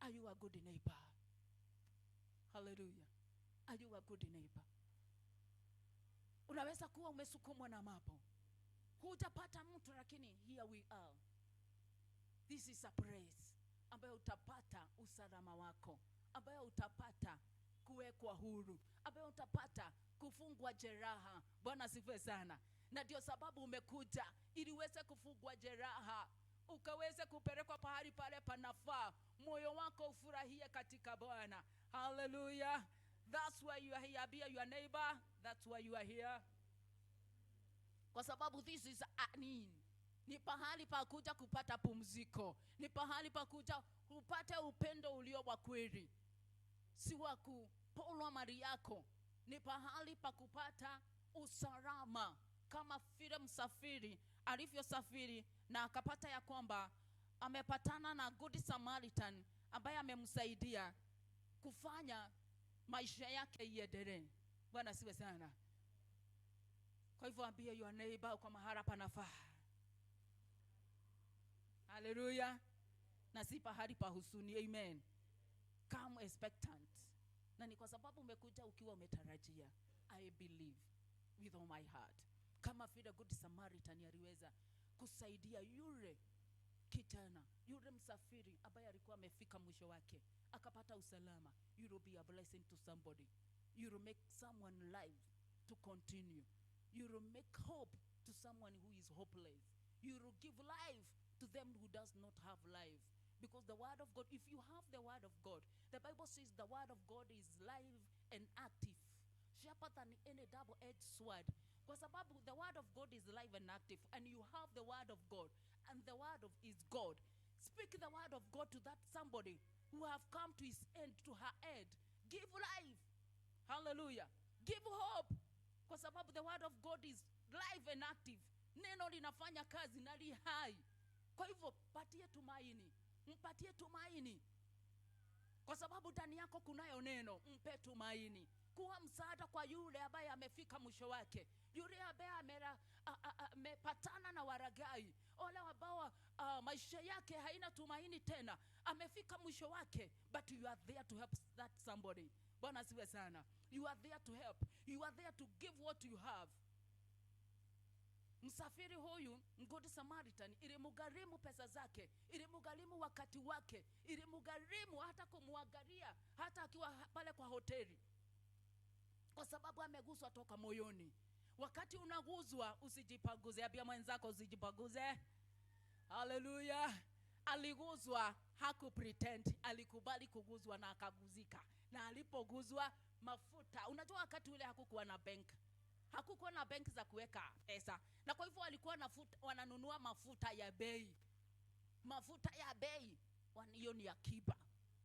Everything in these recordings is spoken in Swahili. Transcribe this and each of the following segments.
Are you a good neighbor? Hallelujah. Are you a good neighbor? Unaweza kuwa umesukumwa na mambo, hujapata mtu, lakini here we are. This is a place ambayo utapata usalama wako, ambayo utapata kuwekwa huru, ambayo utapata kufungwa jeraha. Bwana asifiwe sana. Na ndio sababu umekuja ili uweze kufungwa jeraha, ukaweze kupelekwa pahali pale panafaa, moyo wako ufurahie katika Bwana. Hallelujah. That's why you are here. Be your neighbor. That's why you are here, kwa sababu this is an inn. Ni pahali pa kuja kupata pumziko, ni pahali pa kuja upate upendo ulio wa kweli, si wa kupolwa mali yako. Ni pahali pa kupata usalama, kama vile msafiri alivyosafiri na akapata ya kwamba amepatana na Good Samaritan ambaye amemsaidia kufanya maisha yake iendelee. Bwana asifiwe sana. Kwa hivyo ambie your neighbor, kwa mahala panafaa. Haleluya. Na si pahali pa huzuni. Amen. Come expectant. Na ni kwa sababu umekuja ukiwa umetarajia. I believe with all my heart. Kama vile Good Samaritan aliweza kusaidia yule kijana, yule msafiri ambaye alikuwa amefika mwisho wake, akapata usalama. You will be a blessing to somebody. You will make someone life to continue. You will make hope to someone who is hopeless. You will give life to them who does not have life. Because the word of God, if you have the word of God, the Bible says the word of God is live and active, sharper than any double-edged sword. Kwa sababu the word of God is live and active, and you have the word of God, and the word of is God. Speak the word of God to that somebody who have come to his end, to her end. Give life. Hallelujah. Give hope. Kwa sababu the word of God is live and active. Neno linafanya kazi na li hai. Kwa hivyo patie tumaini, mpatie tumaini, kwa sababu ndani yako kunayo neno. Mpe tumaini, kuwa msaada kwa yule ambaye amefika mwisho wake, yule ambaye amepatana na walaghai, wale ambao maisha yake haina tumaini tena, amefika mwisho wake, but you are there to help that somebody. Bwana asifiwe sana. You are there to help. You are there to give what you have. Msafiri huyu, Good Samaritan, ilimgharimu pesa zake, ilimgharimu wakati wake, ilimgharimu hata kumwangalia hata akiwa pale kwa hoteli, kwa sababu ameguswa toka moyoni. Wakati unaguswa, usijipanguze. Ambia mwenzako, usijipanguze. Haleluya! Aliguswa, hakupretend, alikubali kuguswa na akaguzika, na alipoguswa mafuta, unajua wakati ule hakukuwa na bank, hakukuwa na benki za kuweka pesa, na kwa hivyo walikuwa wananunua mafuta ya bei, mafuta ya bei, hiyo ni akiba,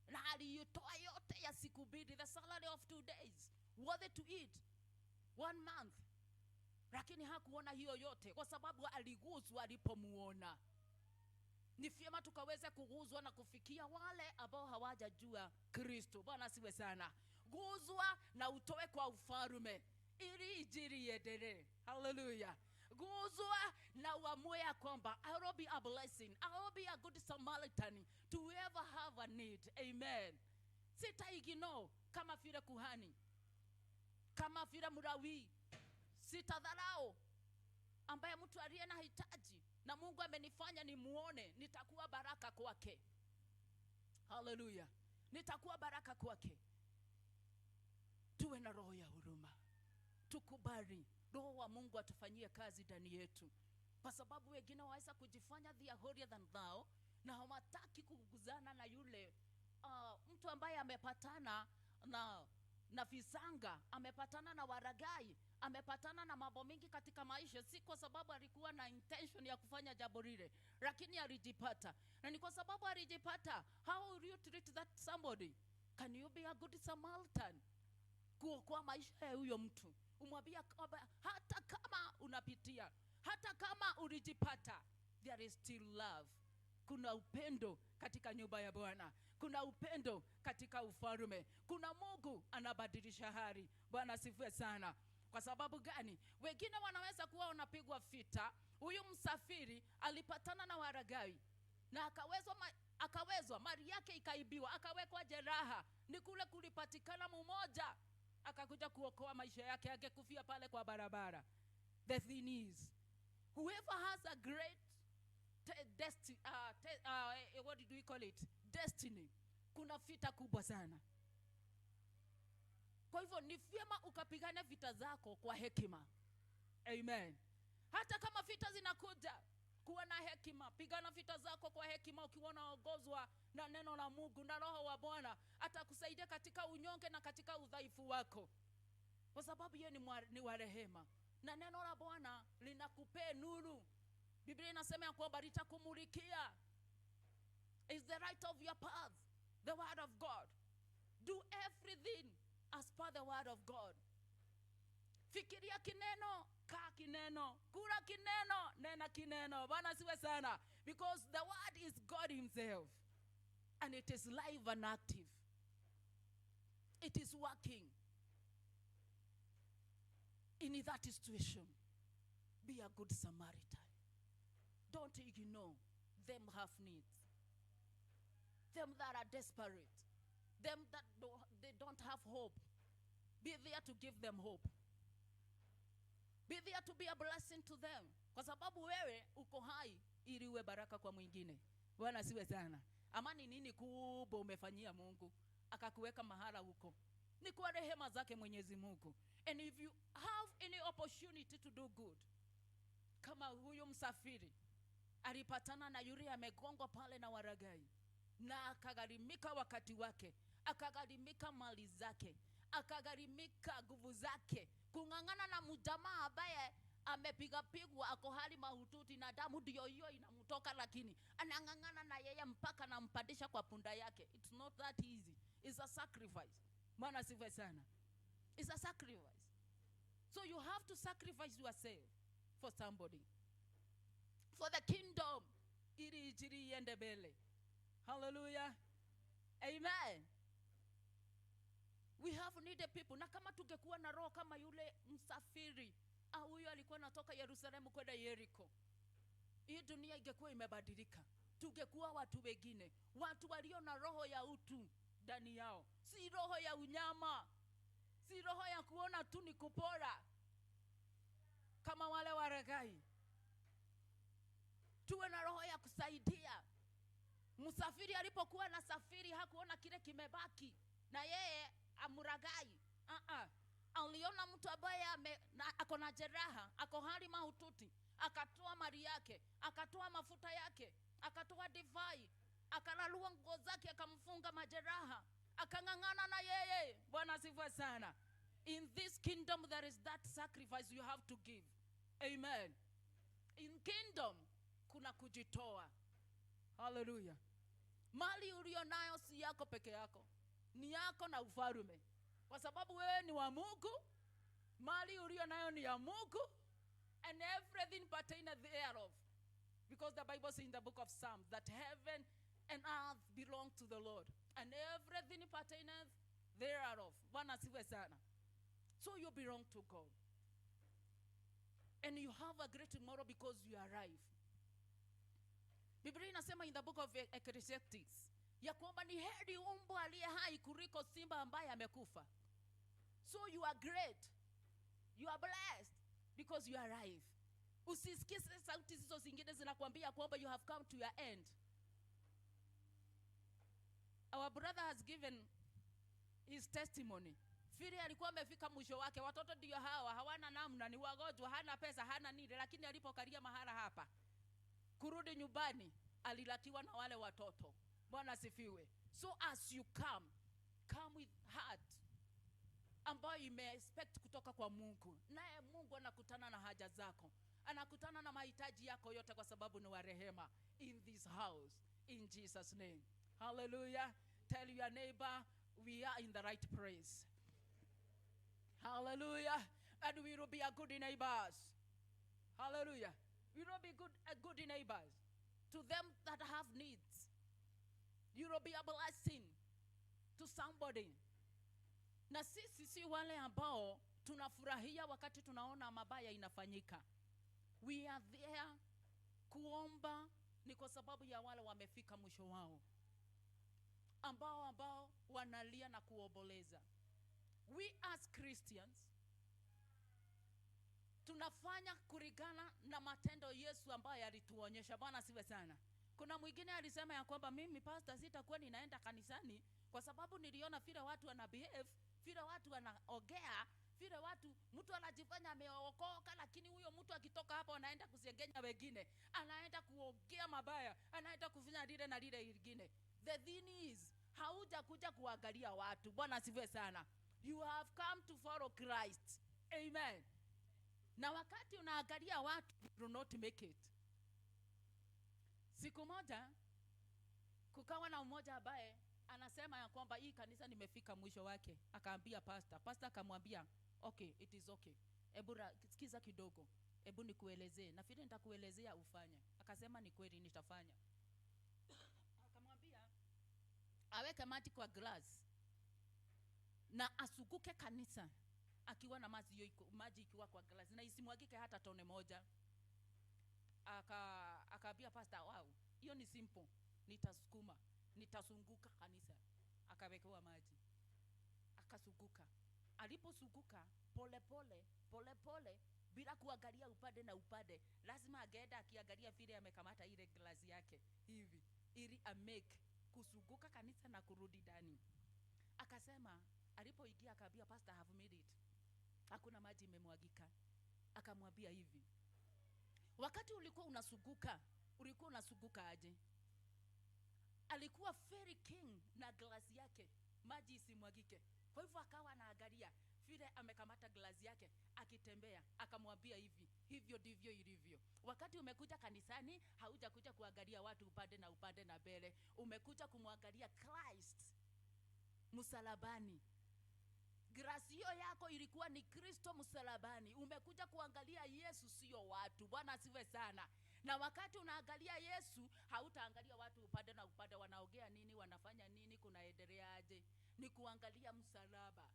na aliitoa yote ya siku 2, the salary of 2 days, worth to eat one month, lakini hakuona hiyo yote kwa sababu aliguswa alipomuona. Ni vyema tukaweze kuguswa na kufikia wale ambao hawajajua Kristo. Bwana asifiwe sana. Guswa na utoe kwa ufalme ili injili iendelee. Haleluya. Guswa na uamue ya kwamba I will be a blessing. I will be a good Samaritan to whoever have a need. Amen. Sitaignore kama vile kuhani, kama vile Mlawi, sitadharau ambaye mtu aliye na hitaji na Mungu amenifanya nimuone, nitakuwa baraka kwake. Haleluya, nitakuwa baraka kwake. Tuwe na roho ya huruma, tukubali Roho wa Mungu atufanyie kazi ndani yetu, kwa sababu wengine waweza kujifanya they are holier than thou na hawataki kuguzana na yule mtu ambaye amepatana na visanga, amepatana na walaghai, amepatana na mambo mengi katika maisha, si kwa sababu alikuwa na intention ya kufanya jambo lile, lakini alijipata. Na ni kwa sababu alijipata, how will you treat that somebody? Can you be a good Samaritan? Kuokoa maisha ya huyo mtu, umwambia kwamba hata kama unapitia, hata kama ulijipata, there is still love. Kuna upendo katika nyumba ya Bwana, kuna upendo katika ufalme, kuna Mungu anabadilisha hali. Bwana asifiwe sana. Kwa sababu gani? Wengine wanaweza kuwa wanapigwa vita. Huyu msafiri alipatana na walaghai. Na akawezwa, akawezwa, mali yake ikaibiwa, akawekwa jeraha. Ni kule kulipatikana mmoja akakuja kuokoa maisha yake, angekufia pale kwa barabara. The thing is, whoever has a great what do we call it? Destiny. Kuna vita kubwa sana. Kwa hivyo ni vyema ukapigana vita zako kwa hekima. Amen. Hata kama vita zinakuja, kuwa na hekima. Pigana vita zako kwa hekima, ukiwa unaongozwa na neno la Mungu na Roho wa Bwana atakusaidia katika unyonge na katika udhaifu wako, kwa sababu yeye ni wa rehema, na neno la Bwana linakupea nuru. Biblia inasema ya kwamba litakumulikia. Is the right of your path, the word of God. Do everything as per the word of God. Fikiria kineno, kaa kineno, kula kineno, nena kineno. Bwana siwe sana. Because the word is God himself. And it is live and active. It is working. In that situation, be a good Samaritan. Don't ignore them have needs. Them that are desperate. Them that they don't have hope. Be there to give them hope. Be there to be a blessing to them. Kwa sababu wewe uko hai ili uwe baraka kwa mwingine. Bwana siwe sana. Amani nini kubwa umefanyia Mungu akakuweka mahala huko? Ni kwa rehema zake Mwenyezi Mungu. And if you have any opportunity to do good, kama huyu msafiri alipatana na yule amegongwa pale na waragai, na akagharimika wakati wake, akagharimika mali zake, akagharimika nguvu zake kung'ang'ana na mjamaa ambaye amepigapigwa, ako hali mahututi na damu ndio hiyo inamtoka, lakini anang'ang'ana na yeye mpaka anampandisha kwa punda yake. It's not that easy. It's a sacrifice. Bwana sifa sana. It's a sacrifice. So you have to sacrifice yourself for somebody, for the kingdom, ili injili iende mbele. Hallelujah. Amen. We have needed people. Na kama tungekuwa na roho kama yule msafiri au huyo alikuwa anatoka Yerusalemu kwenda Yeriko, hii dunia ingekuwa imebadilika. Tungekuwa watu wengine, watu walio na roho ya utu ndani yao, si roho ya unyama, si roho ya kuona tu ni kupora kama wale waragai. Tuwe na roho ya kusaidia. Msafiri alipokuwa na safiri hakuona kile kimebaki na yeye amuragai. Uh-uh. Aliona mtu ambaye ako na jeraha, ako hali mahututi, akatoa mali yake, akatoa mafuta yake, akatoa divai, akararua nguo zake, akamfunga majeraha, akang'ang'ana na yeye. Bwana asifiwe sana. In this kingdom there is that sacrifice you have to give. Amen. In kingdom kuna kujitoa. Hallelujah. Mali ulio nayo si yako peke yako, ni yako na ufalme, kwa sababu wewe ni wa Mungu. Mali ulio nayo ni ya Mungu, and everything pertaineth thereof, because the Bible says in the book of Psalms that heaven and earth belong to the Lord, and everything pertaineth thereof. Bwana asifiwe sana. So you belong to God, and you have a great tomorrow because you are alive. Biblia inasema in the book of Ecclesiastes ya kwamba ni heri umbwa aliye hai kuliko simba ambaye amekufa. So you are great. You are blessed because you are alive. Usisikize sauti hizo zingine zinakwambia kwamba you have come to your end. Our brother has given his testimony. Fili alikuwa amefika mwisho wake, watoto ndio hawa, hawana namna, ni wagonjwa, hana pesa, hana nini, lakini alipokalia mahala hapa kurudi nyumbani alilakiwa na wale watoto. Bwana asifiwe. So as you come, come with heart ambayo ime-expect kutoka kwa Mungu, naye Mungu anakutana na haja zako, anakutana na mahitaji yako yote, kwa sababu ni wa rehema in this house, in Jesus' name. Hallelujah. Tell your neighbor, we are in the right place. Hallelujah. And we will be a good neighbors. Hallelujah. We will be good neighbors to them that have needs. You will be a blessing to somebody. Na sisi si wale ambao tunafurahia wakati tunaona mabaya inafanyika. We are there kuomba Ni kwa sababu ya wale wamefika mwisho wao, ambao wanalia na kuomboleza. We as Christians tunafanya kulingana na matendo Yesu ambayo alituonyesha. Bwana asifiwe sana. Kuna mwingine alisema ya kwamba mimi pastor sitakuwa ninaenda kanisani kwa sababu niliona vile watu wana behave, vile watu wanaongea, vile watu, mtu anajifanya ameokoka, lakini huyo mtu akitoka hapo anaenda kusengenya wengine, anaenda kuongea mabaya, anaenda kufanya lile na lile lingine. The thing is, haujakuja kuangalia watu. Bwana asifiwe sana. You have come to follow Christ. Amen. Na wakati unaangalia watu, you do not make it. Siku moja kukawa na mmoja ambaye anasema ya kwamba hii kanisa nimefika mwisho wake. Akaambia pastor. Pastor akamwambia, okay, it is okay. Ebu sikiza kidogo. Ebu nikuelezee. Na vile nitakuelezea ufanye. Akasema ni kweli nitafanya. Akamwambia aweke maji kwa glass na asuguke kanisa akiwa na maji hiyo iko, maji ikiwa kwa glass na isimwagike hata tone moja. Akaambia pastor, wow, hiyo ni simple. Nitasukuma, nitasunguka kanisa. Akawekewa maji. Akasuguka. Aliposuguka pole pole, pole pole, bila kuangalia upande na upande, lazima angeenda akiangalia vile amekamata ile glass yake hivi ili amake kusunguka kanisa na kurudi ndani. Akasema alipoingia akaambia pastor, I have made it. Hakuna maji imemwagika. Akamwambia hivi, wakati ulikuwa unasuguka, ulikuwa unasuguka aje? Alikuwa very king na glass yake, maji isimwagike. Kwa hivyo akawa anaangalia vile amekamata glass yake akitembea. Akamwambia hivi, hivyo ndivyo ilivyo. Wakati umekuja kanisani, haujakuja kuangalia watu upande na upande na mbele. Umekuja kumwangalia Christ msalabani. Glass hiyo yako ilikuwa ni Kristo msalabani. Umekuja kuangalia Yesu, sio watu. Bwana asifiwe sana. Na wakati unaangalia Yesu, hautaangalia watu upande na upande, wanaongea nini, wanafanya nini, kunaendelea aje. Ni kuangalia msalaba.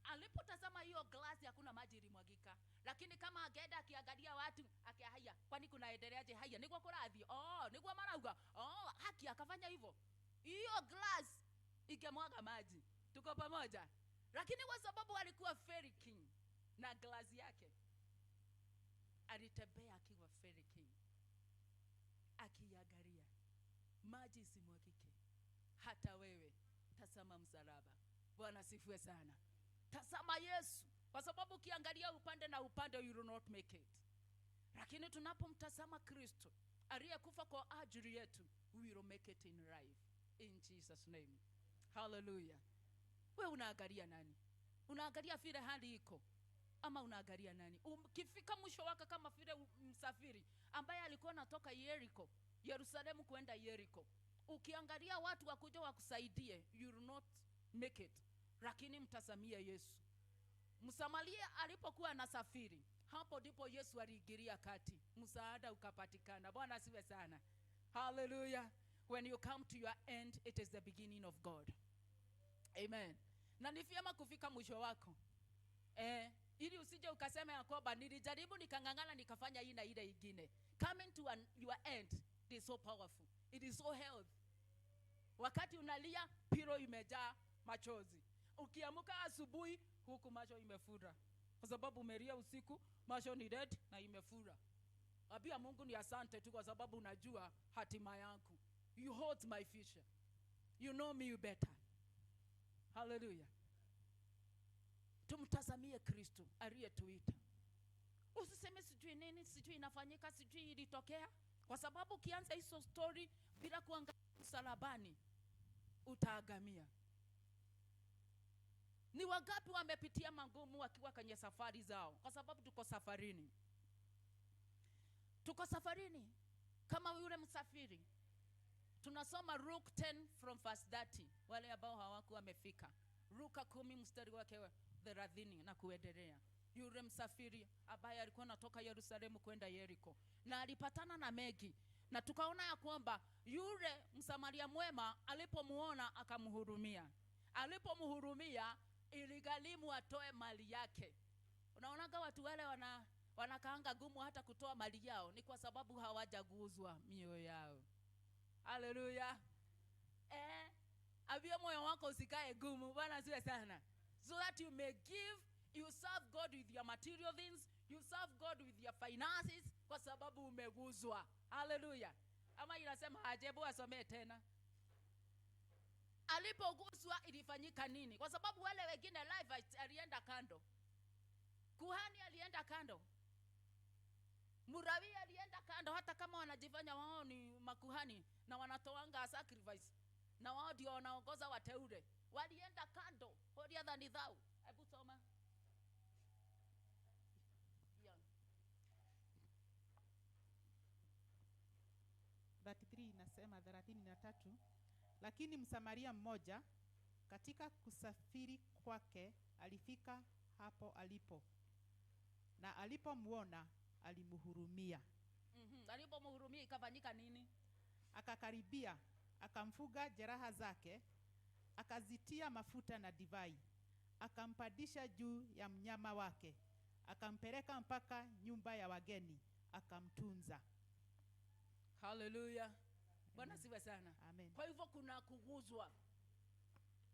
Alipotazama hiyo glasi hakuna maji ilimwagika. Lakini kama angeenda akiangalia watu, akia haya, kwani kunaendeleaje? Haya, niguo kurathi. Oh, niguo marauga. Oh, haki akafanya hivyo. Hiyo glass ingemwaga maji. Tuko pamoja? Lakini kwa sababu alikuwa very king na glasi yake, alitembea akiwa very king, akiangalia maji isimwagike. Hata wewe tazama msalaba. Bwana asifiwe sana. Tazama Yesu, kwa sababu ukiangalia upande na upande you will not make it. Lakini tunapomtazama Kristo aliyekufa kwa ajili yetu, we will make it in life, in Jesus name. Hallelujah. Wewe unaangalia nani? Unaangalia vile hali iko ama unaangalia nani? Ukifika mwisho wake kama vile msafiri ambaye alikuwa anatoka Yeriko, Yerusalemu kwenda Yeriko, ukiangalia watu wakuja wakusaidie, you will not make it. Lakini mtazamie Yesu. Msamaria alipokuwa anasafiri, hapo ndipo Yesu aliingilia kati, msaada ukapatikana. Bwana asifiwe sana. Hallelujah. When you come to your end, it is the beginning of God. Amen. Na ni vyema kufika mwisho wako. Ili usije ukasema ya kwamba nilijaribu nikang'ang'ana nikafanya hii na ile ingine. Coming to your end, it is so powerful. It is so healthy. Wakati unalia, pilo imejaa machozi. Ukiamka asubuhi huku macho imefura. Kwa sababu umelia usiku, macho ni red na imefura. Ambia Mungu ni asante tu kwa sababu unajua hatima yangu. You hold my future. You know me better. Hallelujah. Tumtazamie Kristo aliyetuita. Usiseme sijui nini, sijui inafanyika, sijui ilitokea. Kwa sababu ukianza hizo story bila kuangalia msalabani, utaagamia. Ni wangapi wamepitia magumu wakiwa kwenye safari zao? Kwa sababu tuko safarini. Tuko safarini kama yule msafiri. Tunasoma Luke 10 from verse 30. Wale ambao hawakuwa wamefika. Luka 10 mstari wake wa 30 na kuendelea. Yule msafiri ambaye alikuwa anatoka Yerusalemu kwenda Yeriko na alipatana na Megi, na tukaona ya kwamba yule Msamaria mwema alipomuona akamhurumia. Alipomhurumia iligharimu atoe mali yake. Unaonaga watu wale Wanakaanga gumu hata kutoa mali yao, ni kwa sababu hawajaguzwa mioyo yao. Haleluya. Ambia moyo wako usikae gumu. Bwana asifiwe sana. So that you may give, you serve God with your material things, you serve God with your finances, kwa sababu umeguzwa. Haleluya. Ama inasema aje? Asomee tena. Alipoguswa ilifanyika nini? Kwa sababu wale wengine, Levites alienda kando, kuhani alienda kando, Murawi alienda kando, hata kama wanajifanya wao ni makuhani na wanatoanga sacrifice na wao ndio wanaongoza wateule, walienda kando. Holier than thou. Hebu soma. Yeah. 33 inasema, 33, lakini Msamaria mmoja katika kusafiri kwake alifika hapo alipo, na alipomwona alimhurumia. Alipomhurumia ikafanyika nini? Akakaribia, akamfuga jeraha zake, akazitia mafuta na divai, akampandisha juu ya mnyama wake, akampeleka mpaka nyumba ya wageni, akamtunza. Haleluya. Bwana asifiwe sana. Amen. Kwa hivyo kuna kuguzwa.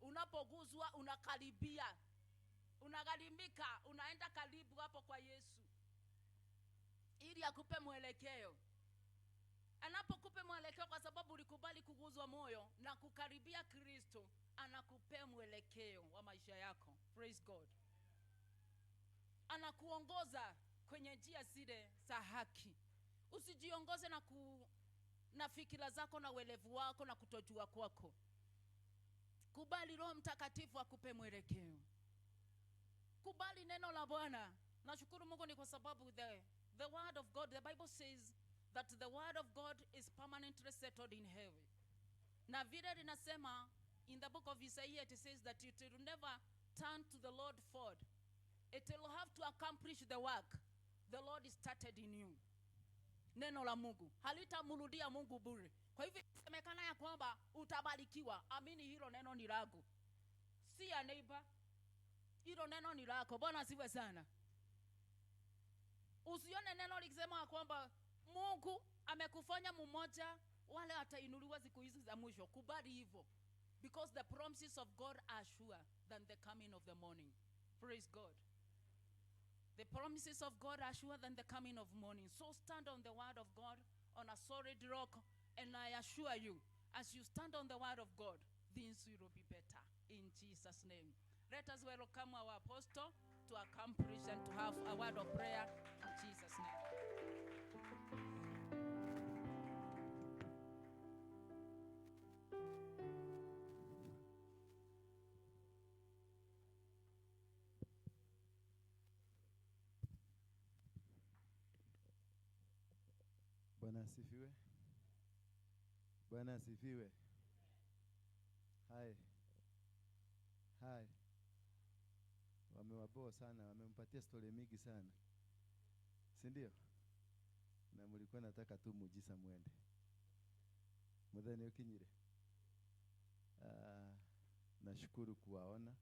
Unapoguzwa unakaribia, unagharimika, unaenda karibu hapo kwa Yesu ili akupe mwelekeo. Anapokupe mwelekeo, kwa sababu ulikubali kuguzwa moyo na kukaribia Kristo, anakupea mwelekeo wa maisha yako. Praise God. Anakuongoza kwenye njia zile za haki. Usijiongoze na fikira zako na uelevu wako na kutojua kwako. Kubali Roho Mtakatifu akupe mwelekeo. Kubali neno la Bwana. Nashukuru Mungu ni kwa sababu the word of God, the Bible says that the word of God is permanently settled in heaven. Na vile linasema in the book of Isaiah, it says that it will never turn to the Lord forward. It will have to accomplish the work the Lord started in you. Neno la Mungu halitamrudia Mungu bure. Kwa hivyo isemekana ya kwamba utabarikiwa, amini hilo neno ni lako, si ya neighbor. Hilo neno ni lako. Bwana asifiwe sana. Usione neno likisema kwamba Mungu amekufanya mmoja wale atainuliwa siku hizi za mwisho. Kubali hivyo, because the promises of God are sure than the coming of the morning. Praise God. The promises of God are sure than the coming of morning. So stand on the word of God on a solid rock, and I assure you, as you stand on the word of God, things will be better in Jesus' name. Let us welcome our apostle to accomplish and to have a word of prayer in Jesus' name. Bwana asifiwe. Bwana asifiwe. Hai. Hai. Wamewaboa sana, wamempatia stori mingi sana. Si ndio? Na mlikuwa nataka tu muujiza muende. Mutheni ukinyire. Nashukuru kuwaona.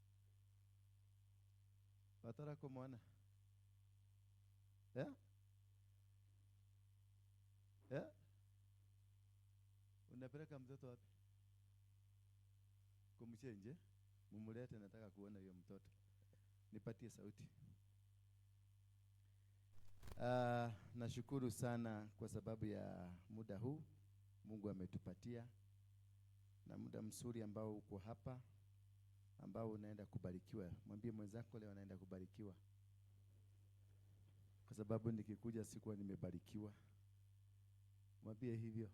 Watara kumwona? Yeah? Yeah? Unapeleka mtoto wapi? Kumchenje? Mumulete, nataka kuona hiyo mtoto. Nipatie sauti. Nashukuru sana kwa sababu ya muda huu Mungu ametupatia, na muda mzuri ambao uko hapa, ambao unaenda kubarikiwa. Mwambie mwenzako leo anaenda kubarikiwa. Kwa sababu nikikuja sikuwa nimebarikiwa. Mwambie hivyo.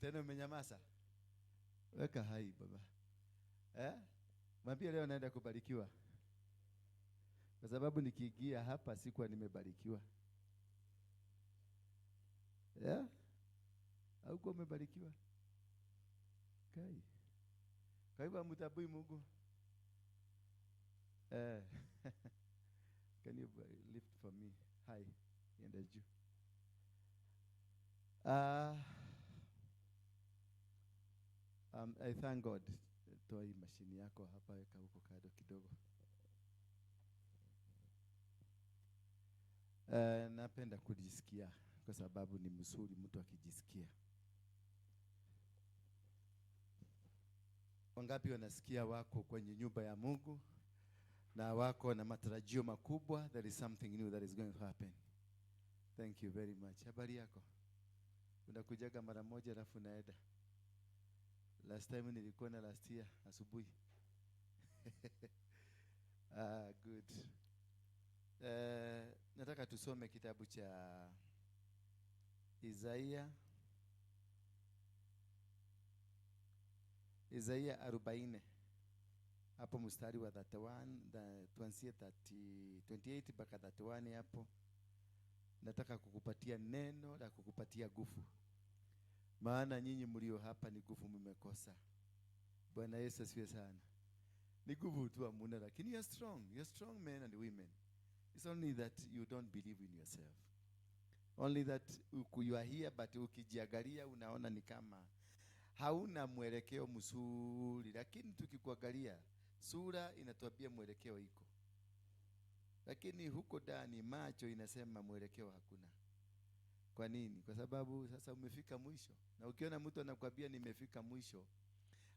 Tena umenyamaza. Weka hai baba. Mwambie leo naenda kubarikiwa. Kwa sababu nikiingia hapa sikuwa nimebarikiwa. Yeah? Haukuwa umebarikiwa? Kai. Kwa hivyo hamtambui Mungu. Can you lift for me? Hi. Iende juu. I thank God. Toa hii mashini yako hapa, weka huko kando kidogo. Napenda kujisikia kwa sababu ni mzuri mtu akijisikia. Wangapi wanasikia wako kwenye nyumba ya Mungu na wako na matarajio makubwa? There is something new that is going to happen. Thank you very much. Habari yako? Unakujaga mara moja alafu unaenda. Last time nilikuwa na last year asubuhi. Ah, good. Nataka tusome kitabu cha Isaia. Isaia 40 hapo mstari wa 31, tuanzie 28 mpaka 31 hapo. Nataka kukupatia neno la kukupatia nguvu, maana nyinyi mlio hapa ni nguvu mmekosa. Bwana Yesu asifiwe sana. Ni nguvu tu hamuna, lakini you are strong. You are strong men and women. It's only that you don't believe in yourself. Only that you are here, but ukijiangalia unaona ni kama hauna mwelekeo mzuri, lakini tukikuangalia sura inatuambia mwelekeo iko, lakini huko ndani macho inasema mwelekeo hakuna. Kwa nini? Kwa sababu sasa umefika mwisho. Na ukiona mtu anakuambia nimefika mwisho,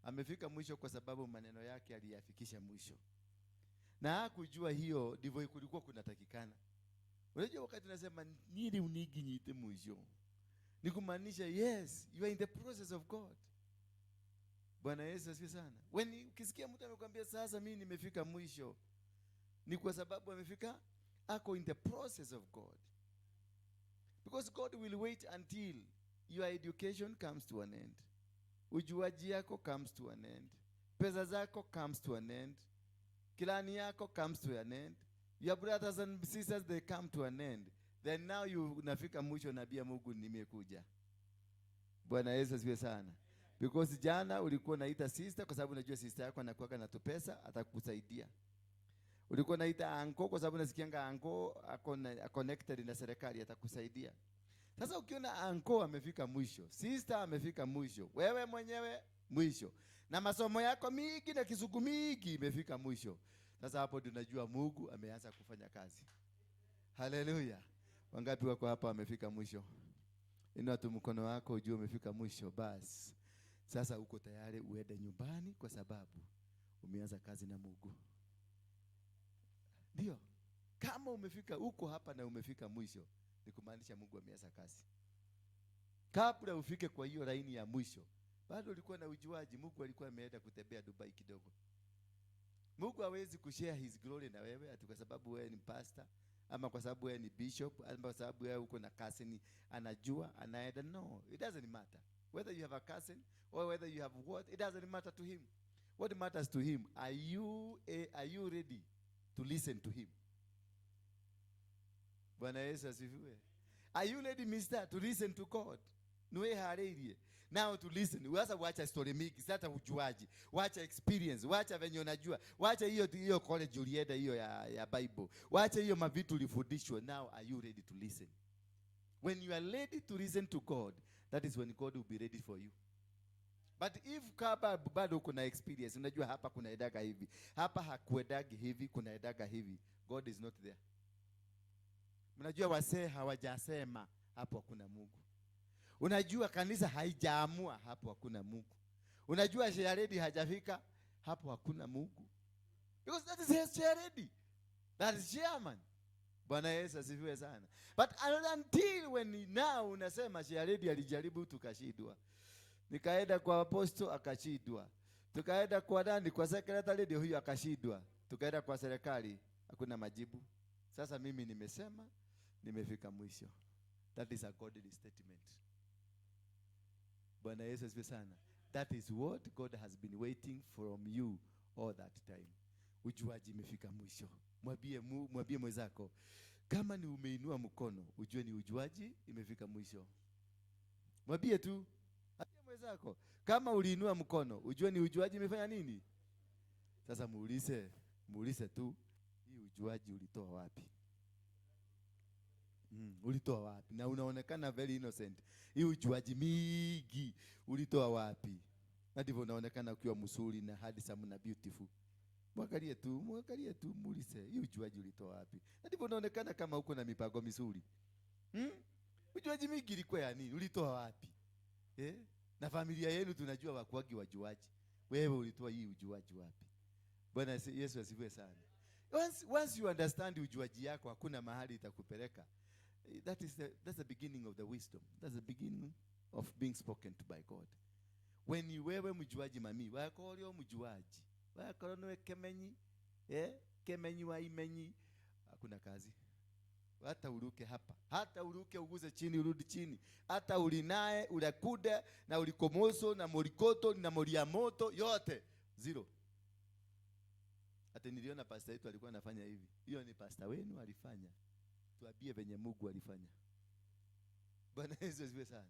amefika mwisho kwa sababu maneno yake aliyafikisha mwisho, na hakujua hiyo ndivyo kulikuwa kunatakikana. Unajua wakati unasema nili unigi nyite mwisho, ni kumaanisha yes, you are in the process of God. Bwana Yesu asifiwe sana. When ukisikia mtu amekwambia sasa mimi nimefika mwisho, ni kwa sababu amefika, ako in the process of God. Because God will wait until your education comes to an end. Ujuaji yako comes to an end. Pesa zako comes to an end. Kilani yako comes to an end. Your brothers and sisters, they come to an end. Then now you unafika mwisho, naambia Mungu nimekuja. Bwana Yesu asifiwe sana. Because jana ulikuwa unaita sister kwa sababu unajua sister yako anakuwa na tupesa atakusaidia. Ulikuwa unaita uncle kwa sababu unasikianga uncle ako connected na serikali atakusaidia. Sasa ukiona uncle amefika mwisho, sister amefika mwisho, wewe mwenyewe mwisho, na masomo yako mingi na kisugu mingi imefika mwisho. Sasa hapo tunajua Mungu ameanza kufanya kazi. Haleluya. Wangapi wako hapa wamefika mwisho? Inua tu mkono wako ujue umefika mwisho. Basi sasa uko tayari uende nyumbani kwa sababu umeanza kazi na Mungu. Ndio. Kama umefika uko hapa na umefika mwisho, ni kumaanisha Mungu ameanza kazi. Kabla ufike kwa hiyo laini ya mwisho, bado ulikuwa na ujuaji. Mungu alikuwa ameenda kutembea Dubai kidogo. Mungu hawezi kushare his glory na wewe ati kwa sababu wewe ni pastor ama kwa sababu wewe ni bishop ama kwa sababu wewe uko na cousin anajua anaenda. No, it doesn't matter whether you have a cousin or whether you have what, it doesn't matter to him. What matters to him, are you ready to listen to him? Bwana Yesu asifiwe. Are you ready, mister, to listen to God? Niwe now to listen. Sasa wacha story mingi, sasa ujuaji, wacha experience, wacha venye unajua, wacha hiyo college ulienda hiyo ya Bible, wacha hiyo mavitu ulifundishwa. Now are you ready to listen? When you are ready to listen to God, that is when God will be ready for you. But if kama bado uko na experience, unajua hapa kunaendaga hivi, hapa hakuendagi hivi, kunaendaga hivi, God is not there. Mnajua wasee hawajasema, hapo hakuna Mungu. Unajua kanisa haijaamua, hapo hakuna Mungu. Unajua chairlady hajafika, hapo hakuna Mungu. Because that is his chairlady. That is chairman. Bwana Yesu asifiwe sana. But until when now unasema chairlady alijaribu tukashindwa. Nikaenda kwa apostle akashindwa. Tukaenda kwa nani, kwa secretary ndio huyu akashindwa. Tukaenda kwa serikali hakuna majibu. Sasa mimi nimesema nimefika mwisho. That is a godly statement. Bwana Yesu asifiwe sana. That is what God has been waiting from you all that time. Ujuaji imefika mwisho. Mwambie mwenzako, kama ni umeinua mkono, ujue ni ujuaji imefika mwisho. Mwambie tu, mwambie mwenzako, kama uliinua mkono, ujue ni ujuaji imefanya nini? Sasa muulize tu, hii ujuaji ulitoa wapi? Ulitoa wapi? Na unaonekana very innocent. Hii ujuaji mingi ulitoa wapi? Na ndivyo unaonekana ukiwa mzuri na handsome na beautiful. Mwangalie tu, mwangalie tu, muulize, hii ujuaji ulitoa wapi? Na ndivyo unaonekana kama uko na mipango mizuri. Ujuaji mingi ilikuwa ya nini? Ulitoa wapi? Na familia yenu tunajua wakuagi wajuaji. Wewe ulitoa hii ujuaji wapi? Bwana Yesu asifiwe sana. Once you understand ujuaji yako, hakuna mahali itakupeleka. That's the beginning of the wisdom. That's the beginning of being spoken to by God. When you wewe mjuaji mami, wako leo mjuaji. Wako niwe kemenyi, kemenyi wa imenyi, hakuna kazi. Hata uruke hapa, hata uruke uguze chini urudi chini, hata ulinae ulakude na ulikomoso na morikoto na moriamoto yote zero. Hata niliona pastor yetu alikuwa anafanya hivi. Hiyo ni pastor wenu alifanya. Tuambie venye Mungu alifanya. Bwana Yesu asifiwe sana.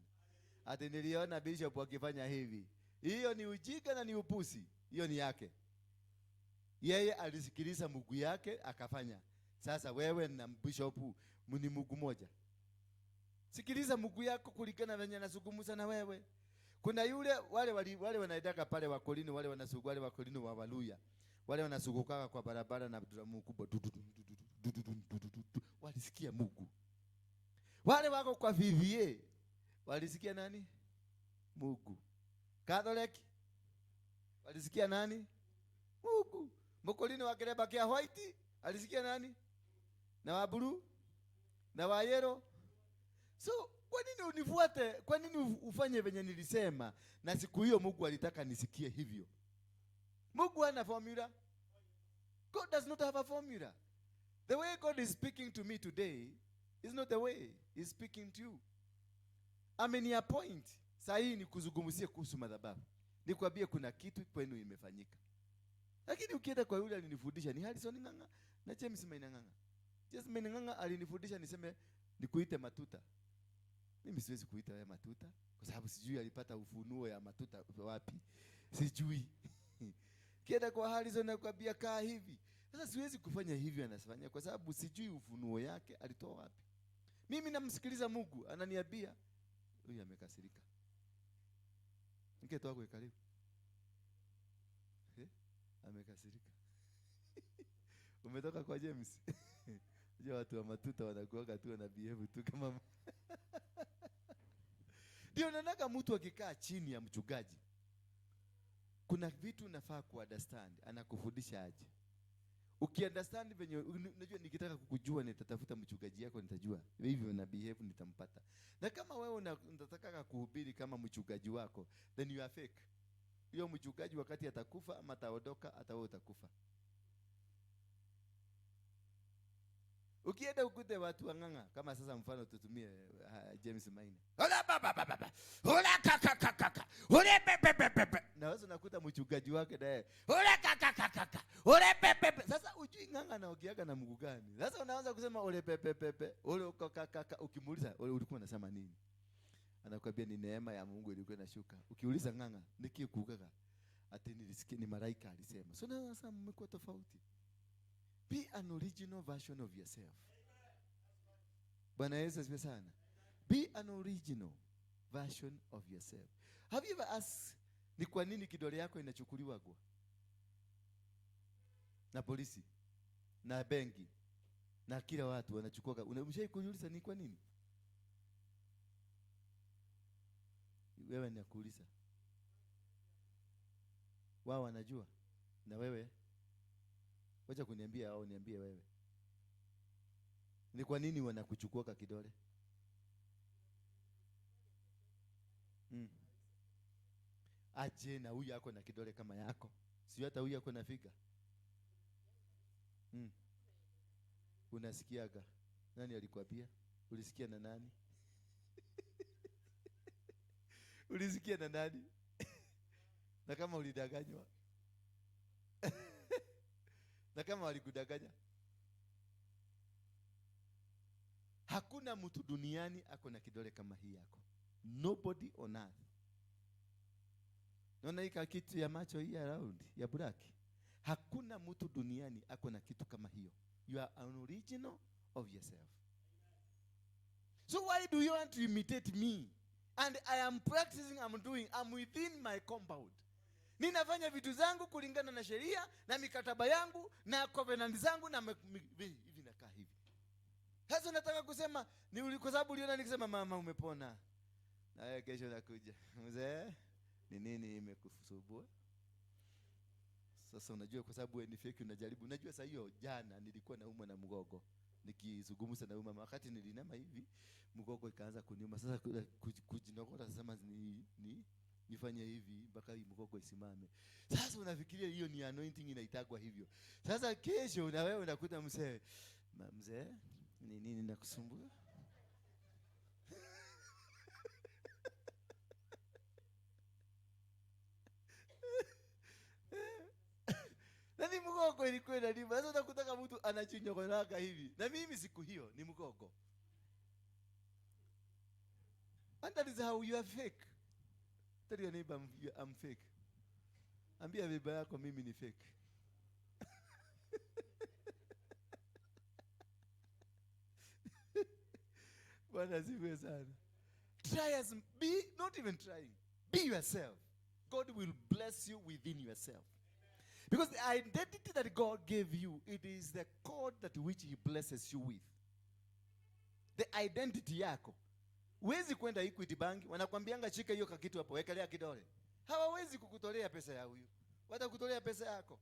Hata niliona bishop akifanya hivi. Hiyo ni ujinga na ni upusi. Hiyo ni yake. Yeye alisikiliza Mungu yake akafanya. Sasa wewe na bishop ni Mungu moja. Sikiliza Mungu yako kulingana venye anazungumza na wewe. Kuna yule wale wanaendaka pale Wakorino, wale wanasugu, wale Wakorino wa Waluya. Wale wanazungukaga kwa barabara na dramu kubwa, du, du, du, du, du, du, du, du, du, du, du. Walisikia Mungu. Wale wako kwa VVA walisikia nani? Mungu. Catholic walisikia nani? Mungu. Mkolini wa kireba kia white alisikia nani? Na wa blue na wa yellow. So kwa nini unifuate? Kwa nini ufanye venye nilisema? Na siku hiyo Mungu alitaka nisikie hivyo. Mungu hana formula. God does not have a formula. The way God is speaking to me today is not the way he's speaking to you. Ameniappoint. Saa hii ni kuzungumzie kuhusu madhabahu. Nikwambie kuna kitu kwenu imefanyika. Lakini ukienda kwa yule alinifundisha ni Harrison Ng'ang'a na James Maina Ng'ang'a. James Maina Ng'ang'a alinifundisha niseme nikuite matuta. Mimi siwezi kuita wewe matuta kwa sababu sijui alipata ufunuo ya matuta wapi. Sijui. Kienda kwa Harrison nakwambia kaa hivi. Sasa siwezi kufanya hivyo anasifanya kwa sababu sijui ufunuo yake alitoa wapi. Mimi namsikiliza Mungu ananiambia huyu amekasirika. Ningetoa kwa karibu. Amekasirika. Umetoka kwa James. Unajua watu wa matuta wanakuaga tu na behave tu kama Ndio naonaga mtu akikaa chini ya mchungaji. Kuna vitu unafaa ku-understand, anakufundisha aje. Ukiunderstand venye unajua nikitaka kukujua nitatafuta mchungaji yako nitajua hivyo na behave nitampata. Na kama wewe unataka kuhubiri kama mchungaji wako, then you are fake. Hiyo mchungaji wakati atakufa ama ataondoka, hata wewe utakufa. Ukienda ukute watu wang'ang'a kama sasa mfano tutumie James Maina. Ola ba ba ba ba. Ola ka ka ka ka ka. Ole pe pe pe pe pe. Na wewe unakuta mchungaji wake naye. Ole ka ka ka ka ka. Ole pe pe pe. Sasa ujui ng'ang'a anaongeaga na Mungu gani? Sasa unaanza kusema ole pe pe pe pe. Ole ka ka ka ka. Ukimuuliza ole ulikuwa unasema nini? Anakuambia ni neema ya Mungu ilikuwa inashuka. Ukiuliza ng'ang'a nikikugaga ati nilisikia ni malaika alisema. So na sasa mmekuwa tofauti. Be an original version of yourself. Bwana Yesu asifiwe sana. Be an original version of yourself. Have you ever asked ni kwa nini kidole yako inachukuliwa kwa na polisi na benki na kila watu wanachukua? Unamshai kujiuliza ni kwa nini? Wewe ninakuuliza. Wao wanajua na wewe wacha kuniambia au niambie wewe. Ni kwa nini wanakuchukua kwa kidole? Aje na huyu ako na kidole kama yako. Sio hata huyu ako na figa. Unasikiaga? Nani alikwambia? Ulisikia na nani? Ulisikia na nani? Na kama ulidanganywa? Na kama walikudanganya? Hakuna mtu duniani ako na kidole kama hii yako. Nobody on earth. Naona hii kitu ya macho hii ya round, ya black. Hakuna mtu duniani ako na kitu kama hiyo. You are an original of yourself. So why do you want to imitate me? And I am practicing, I'm doing, I'm within my compound. Ninafanya vitu zangu kulingana na sheria na mikataba yangu na covenant zangu na hivi nakaa hivi. Sasa nataka kusema ni kwa sababu uliona nikisema mama umepona. Na wewe kesho unakuja. Mzee, ni nini imekusumbua? Sasa unajua kwa sababu wewe ni fake unajaribu. Unajua sasa hiyo jana nilikuwa naumwa na mgongo. Nikizungumza na mama wakati nilinama hivi mgongo ikaanza kuniuma. Sasa kujinokota sasa ni nifanye hivi mpaka hii mgongo isimame. Sasa unafikiria hiyo ni anointing inaitagwa hivyo. Sasa kesho na wewe unakuta mzee, mzee ni nini nakusumbua? Na ni mgongo ilikuwa inaniuma. Sasa unakuta mtu anachinyokoraka hivi. Na mimi siku hiyo ni mgongo. And that is how you are fake. Tell your neighbor I'm fake. Ambia baba yako mimi ni fake. Bwana asifiwe sana. Try as be not even trying. Be yourself. God will bless you within yourself. Because the identity that God gave you, it is the code that which he blesses you with. The identity yako. Huwezi kwenda Equity Bank, wanakwambianga shika hiyo kakitu hapo, wekelea kidole. Hawawezi kukutolea pesa ya huyu. Watakutolea pesa yako.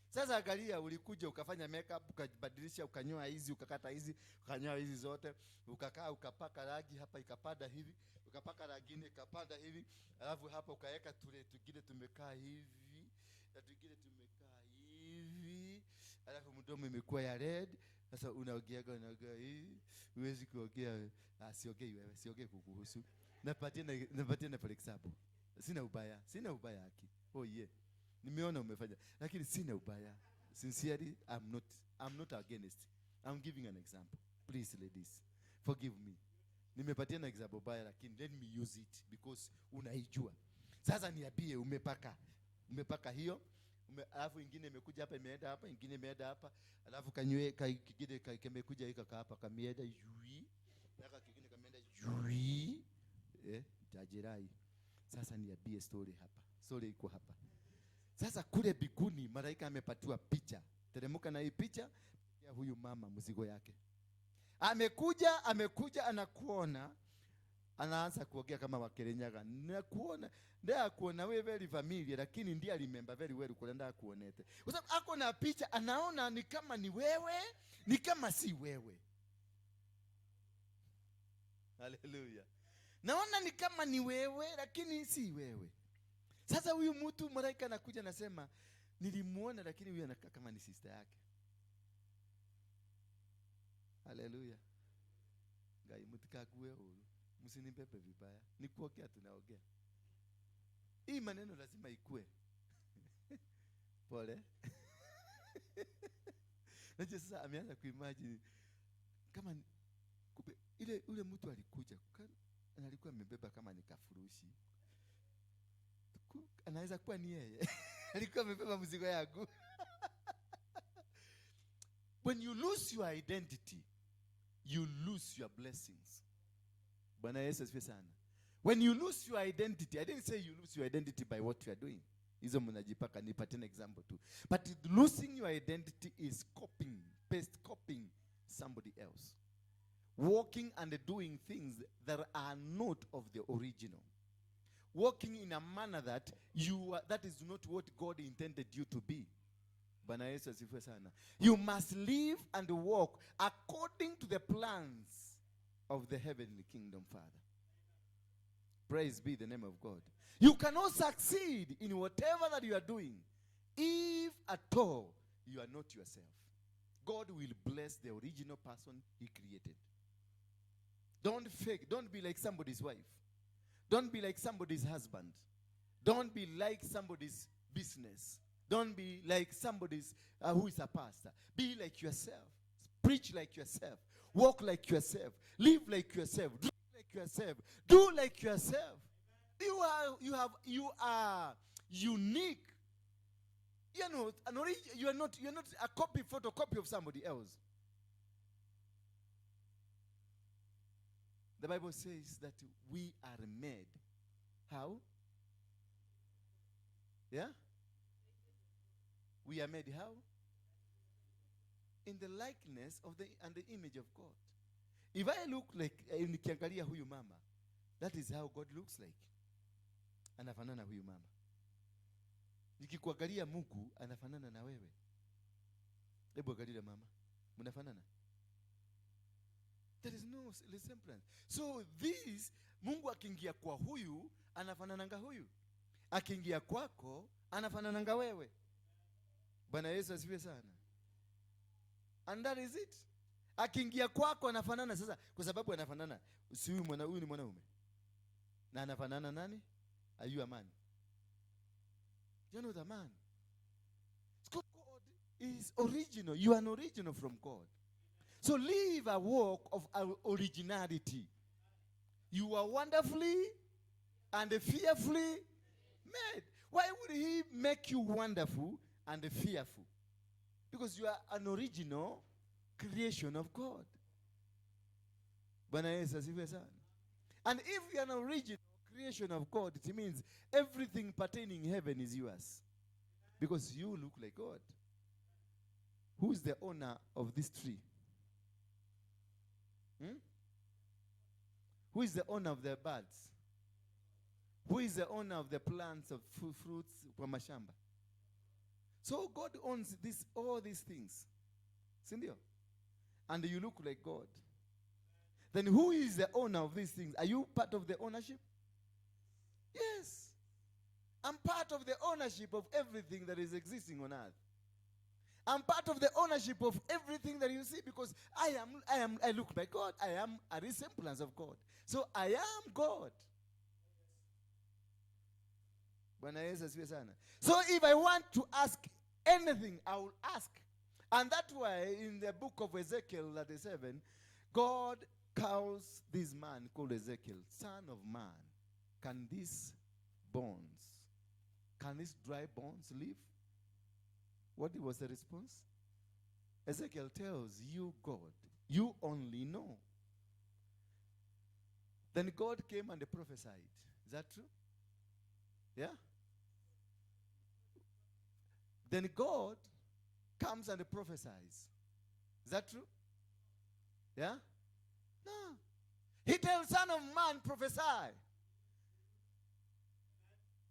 Sasa angalia, ulikuja ukafanya makeup, ukabadilisha, ukanyoa hizi, ukakata hizi, ukanyoa hizi zote, ukakaa ukapaka rangi hapa ikapanda hivi, ukapaka rangi nyingine ikapanda hivi, alafu hapa ukaweka tule tugine tumekaa hivi, na tugine tumekaa hivi, alafu mdomo imekuwa ya red. Sasa unaongea hivi, huwezi kuongea. Siongei wewe, siongei kukuhusu. Napatia na for example. Sina ubaya haki. Oh yeah. Nimeona umefanya, lakini sina ubaya. Sincerely, I'm not against. I'm giving an example. Please ladies, forgive me. Nimepatia na example baya, lakini let me use it because unaijua. Sasa niambie, umepaka hiyo, alafu ingine imekuja hapa imeenda hapa, ingine imeenda hapa, alafu kanywe kingine kimekuja hika hapa kameenda yui, na kingine kameenda yui. Tajirai. Sasa niambie story hapa. Story iko hapa. Sasa kule biguni malaika amepatiwa picha. Teremuka na hii picha ya huyu mama mzigo yake. Amekuja anakuona. Anaanza kuongea kama Wakirinyaga. Nakuona, ndiye akuona wewe very familiar, lakini ndiye remember very well kulenda akuonete. Kwa sababu ako na picha, anaona ni kama ni wewe, ni kama si wewe. Hallelujah. Naona ni kama ni wewe lakini si wewe. Sasa huyu mtu malaika anakuja anasema nilimuona lakini huyu anakaa kama ni sister yake. Hallelujah. Ngai mtikague huru. Msinipepe vibaya. Ni kuongea tunaongea. Hii maneno lazima ikue. Pole. Najua sasa ameanza kuimagine kama kumbe ile ule mtu alikuja na alikuwa amebeba kama ni kafurushi. Anaweza kuwa ni yeye. Alikuwa amebeba mzigo yangu. When you lose your identity, you lose your blessings. Bwana Yesu asifiwe sana. When you lose your identity, I didn't say you lose your identity by what you are doing. Hizo mnajipaka, nipatie an example tu. But losing your identity is copying, paste copying somebody else. Walking and doing things that are not of the original. Walking in a manner that you are, that is not what God intended you to be. Bwana Yesu asifiwe sana. You must live and walk according to the plans of the heavenly kingdom, Father. Praise be the name of God. You cannot succeed in whatever that you are doing if at all you are not yourself. God will bless the original person he created. Don't fake. Don't be like somebody's wife. Don't be like somebody's husband. Don't be like somebody's business. Don't be like somebody's who is a pastor. Be like yourself. Preach like yourself. Walk like yourself. Live like yourself. Drink like yourself. Do like yourself. You are unique. You know, an you are not, you are not a copy, photocopy of somebody else. The Bible says that we are made. How? Yeah? We are made how? In the likeness of the and the image of God. If I look like nikiangalia huyu mama, that is how God looks like. Anafanana huyu mama. Nikikuangalia Mungu anafanana na wewe. Hebu angalia mama. Mnafanana? There is no resemblance. So this, Mungu akiingia kwa huyu anafanananga huyu. Akiingia kwako anafanananga wewe. Bwana Yesu asifiwe sana. And that is it. Akiingia kwako anafanana sasa, kwa sababu anafanana. Si huyu mwana, huyu ni mwanaume. Na anafanana nani? Are you a man? You're not a man. God is original. You are an original from God. So live a walk of originality. You are wonderfully and fearfully made. Why would he make you wonderful and fearful? Because you are an original creation of God. Bwana Yesu asifiwe sana. And if you are an original creation of God, it means everything pertaining heaven is yours. Because you look like God. Who is the owner of this tree? Hmm? Who is the owner of the birds? Who is the owner of the plants of fruits kwa mashamba? So God owns all these things. Sindio? And you look like God. Then who is the owner of these things? Are you part of the ownership? Yes. I'm part of the ownership of everything that is existing on earth. I'm part of the ownership of everything that you see because I look like God. I am a resemblance of God. So I am God. Bwana Yesu asifiwe sana. So if I want to ask anything, I will ask. And that's why in the book of Ezekiel 37, God calls this man called Ezekiel, "Son of man, can these bones, can these dry bones live?" What was the response? Ezekiel tells you, "God, you only know." Then God came and prophesied. Is that true? Yeah? Then God comes and prophesies. Is that true? Yeah? No. He tells "Son of man, prophesy."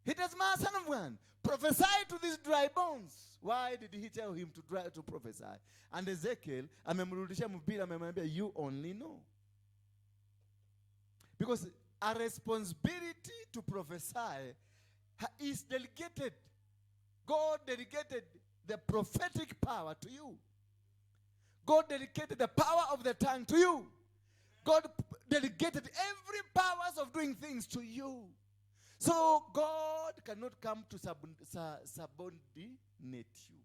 He tells man, "Son of man, prophesy to these dry bones." Why did he tell him to prophesy? And Ezekiel, amemrudishia mpira, amemwambia, "You only know." Because a responsibility to prophesy is delegated. God delegated the prophetic power to you. God delegated the power of the tongue to you. God delegated every powers of doing things to you. So God cannot come to subordinate you.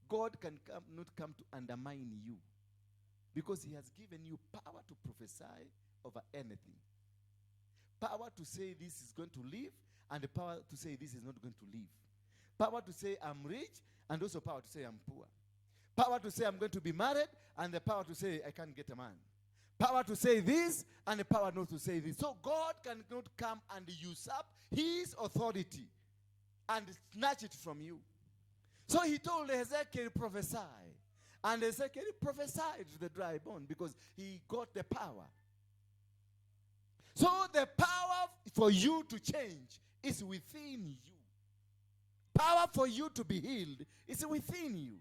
God can not come to undermine you, because he has given you power to prophesy over anything. Power to say this is going to live, and the power to say this is not going to live. Power to say I'm rich, and also power to say I'm poor. Power to say I'm going to be married, and the power to say I can't get a man. Power to say this, and the power not to say this. So God cannot come and usurp his authority and snatch it from you. So he told Ezekiel, "Prophesy." And Ezekiel prophesied to the dry bone because he got the power. So the power for you to change is within you. Power for you to be healed is within you.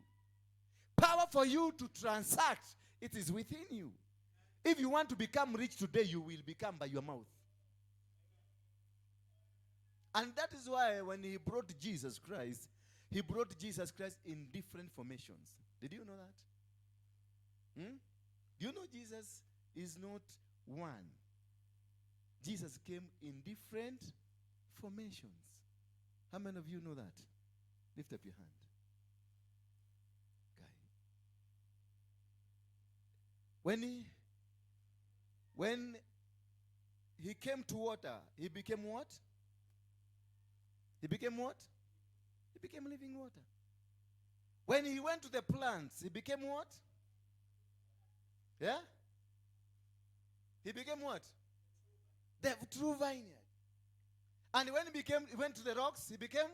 Power for you to transact, it is within you. If you want to become rich today, you will become by your mouth. And that is why when he brought Jesus Christ, he brought Jesus Christ in different formations. Did you know that? Do you know Jesus is not one? Jesus came in different formations. How many of you know that? Lift up your hand. Guy. When he came to water, he became what? He became what? He became living water. When he went to the plants, he became what? Yeah? He became what? The true vineyard. And when he went to the rocks, he became?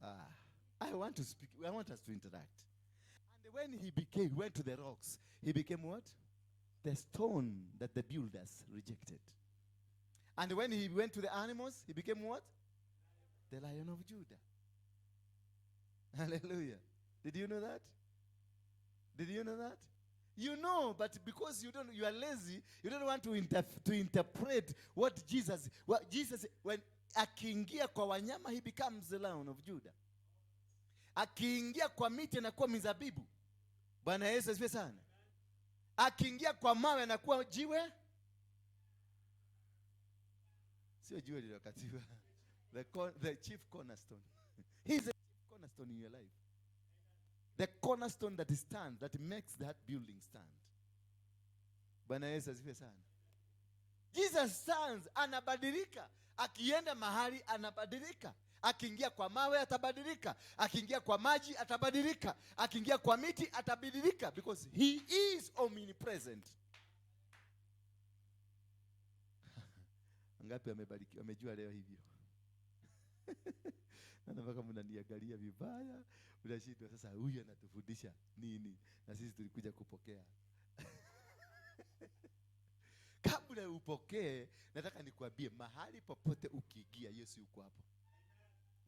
Ah, I want to speak. I want us to interact. And when he became, went to the rocks, he became what? The stone that the builders rejected. And when he went to the animals, he became what? The Lion of Judah. Hallelujah. Did you know that? Did you know that? You know, but because you don't, you are lazy, you don't want to interpret what Jesus, when akiingia kwa wanyama, he becomes the Lion of Judah. Akiingia kwa miti anakuwa mizabibu. Bwana Yesu asifiwe sana. Akiingia kwa mawe anakuwa jiwe, sio jiwe lililokatiwa. The chief cornerstone. He's the chief cornerstone in your life. The cornerstone that stands, that makes that building stand. Bwana Yesu asifiwe sana. Jesus stands, anabadilika. Akienda mahali anabadilika. Akiingia kwa mawe atabadilika. Akiingia kwa maji atabadilika. Akiingia kwa miti atabadilika because he is omnipresent. Ngapi wamebarikiwa, wamejua leo hivyo? Naona mpaka mnaniangalia vibaya, unashindwa sasa huyu anatufundisha nini? Na sisi tulikuja kupokea. Kabla upokee, nataka nikuambie mahali popote ukiingia, Yesu yuko hapo.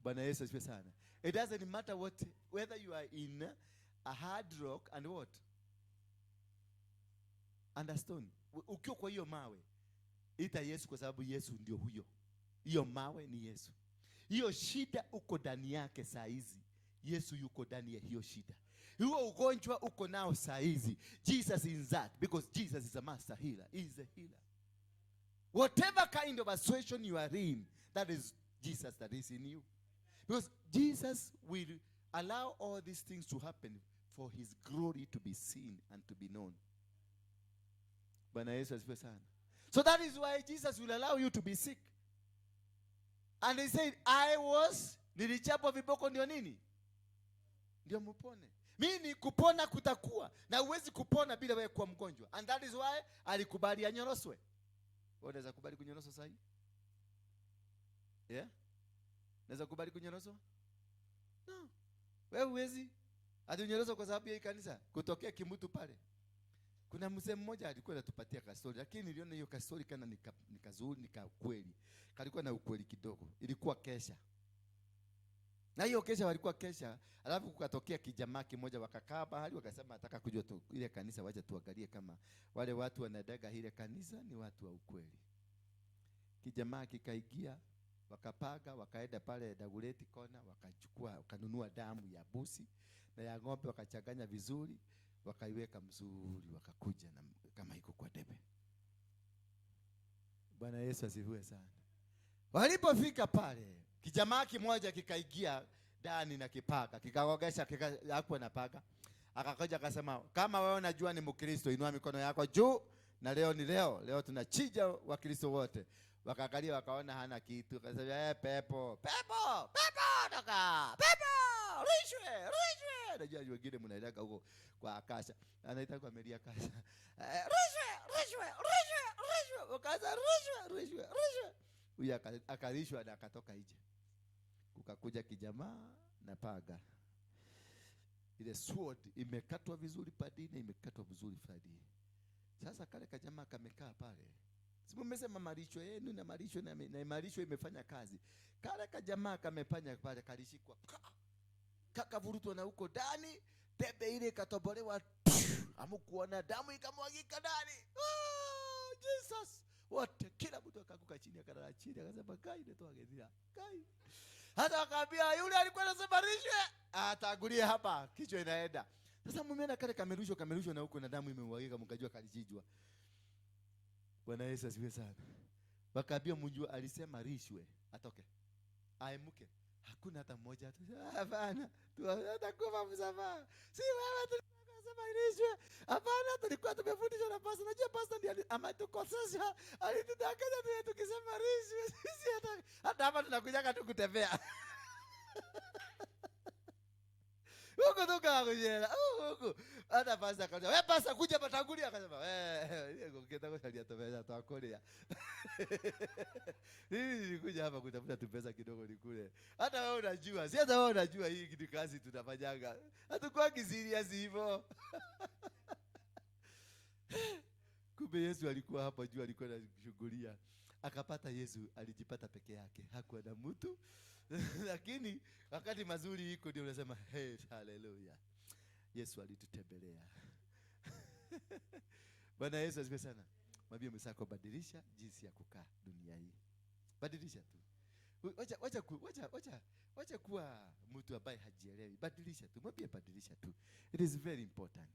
Bwana Yesu asifiwe sana. It doesn't matter what, whether you are in a hard rock and what? And a stone. Ukiwa kwa hiyo mawe, ita Yesu kwa sababu Yesu ndio huyo. Hiyo mawe ni Yesu. Hiyo shida uko ndani yake saa hizi, Yesu yuko ndani ya hiyo shida. Huo ugonjwa uko nao saa hizi, Jesus is that, because Jesus is a master healer. He is a healer. Whatever kind of situation you are in, that is Jesus that is in you. Because Jesus will allow all these things to happen for his glory to be seen and to be known. Bwana Yesu asifiwe sana. So that is why Jesus will allow you to be sick. And he said, I was, nilichapwa viboko ndio nini? Ndio mupone. Mimi kupona kutakuwa, na huwezi kupona bila wewe kuwa mgonjwa. And that is why alikubali anyoroswe. Wewe unaweza kubali kunyoroswa sasa hivi? Yeah? Unaweza kubali kunyoroswa? No. Wewe huwezi. Ati unyoroswa kwa sababu ya hii kanisa kutokea kimutu pale. Kuna mzee mmoja alikuwa anatupatia kastori, lakini niliona hiyo kastori kana nikazuri nika kweli. Kalikuwa na ukweli kidogo. Ilikuwa kesha. Na hiyo kesha walikuwa kesha, alafu kukatokea kijamaa kimoja, wakakaa mahali wakasema nataka kujua tu ile kanisa, wacha tuangalie kama wale watu wanadaga ile kanisa ni watu wa ukweli. Kijamaa kikaingia, wakapaga, wakaenda pale Dagoretti Kona, wakachukua, wakanunua damu ya busi na ya ng'ombe, wakachanganya vizuri, wakaiweka mzuri, wakakuja na kama iko kwa debe. Bwana Yesu asifiwe sana. Walipofika pale, kijamaa kimoja kikaingia ndani na kipaka, kikaogesha, hakuwa na paka. Akakoja akasema, kama wewe unajua ni Mkristo, inua mikono yako juu, na leo ni leo, leo tunachinja Wakristo wote. Wakaangalia wakaona hana kitu, akasema, pepo, pepo, pepo toka, pepo, rishwe, rishwe. Najua wengine mnaeleka huko kwa Akasha, anaita kwa Melia Akasha. Rishwe, rishwe, rishwe, rishwe. Wakaanza rishwe, rishwe, rishwe. Huyu akalishwa na akatoka nje. Kukakuja kijamaa na paga. Ile sword imekatwa vizuri padine, imekatwa vizuri padine. Sasa kale kajamaa kamekaa pale. Si mmesema malisho yenu na malisho na malisho imefanya kazi. Kale kajamaa kamefanya pale, kalishikwa. Kakavurutwa na huko ndani, debe ile ikatobolewa. Hamukuona damu ikamwagika ndani. Oh, Jesus. Wote kila mtu akaanguka chini, akalala chini, akasema kai nitoa kai. Hata akaambia yule alikuwa anasema rishwe, atangulie hapa, kichwa inaenda. Sasa mumeona kale kamerushwa, kamerushwa na huko na damu imemwagika, mkajua kalichinjwa. Bwana Yesu asifiwe sana. Wakaambia mjua alisema rishwe atoke, aimuke. Hakuna hata mmoja tu. Hapana, tutakufa msamaha. Si wewe tulikuwa rishwe. Hapana, tulikuwa tumefundishwa na pastor. Unajua pastor ndiye ametukosesha, alitudanganya tu tukisema rishwe. Sisi hata hapa tunakujaga tu kutembea. Huko toka kujela. Huko. Hata pastor akasema, "Wewe pastor kuja hapa tangulia." Akasema, "Wewe ngoketa kusalia tupesa twakulia." Mimi nilikuja hapa kutafuta tupesa kidogo nikule. Hata wewe unajua. Si hata wewe unajua hii kitu kazi tunafanyaga. Hatukuwa serious hivyo. Kumbe Yesu alikuwa hapo juu, alikuwa anashughulia. Akapata Yesu, alijipata peke yake, hakuwa na mtu. Lakini wakati mazuri iko ndio unasema hey, haleluya. Yesu alitutembelea. Bwana Yesu asifiwe sana. Mwambie mwenzako, badilisha jinsi ya kukaa dunia hii. Badilisha tu. Wacha kuwa mtu ambaye hajielewi. Badilisha tu. Mwambie badilisha tu. It is very important.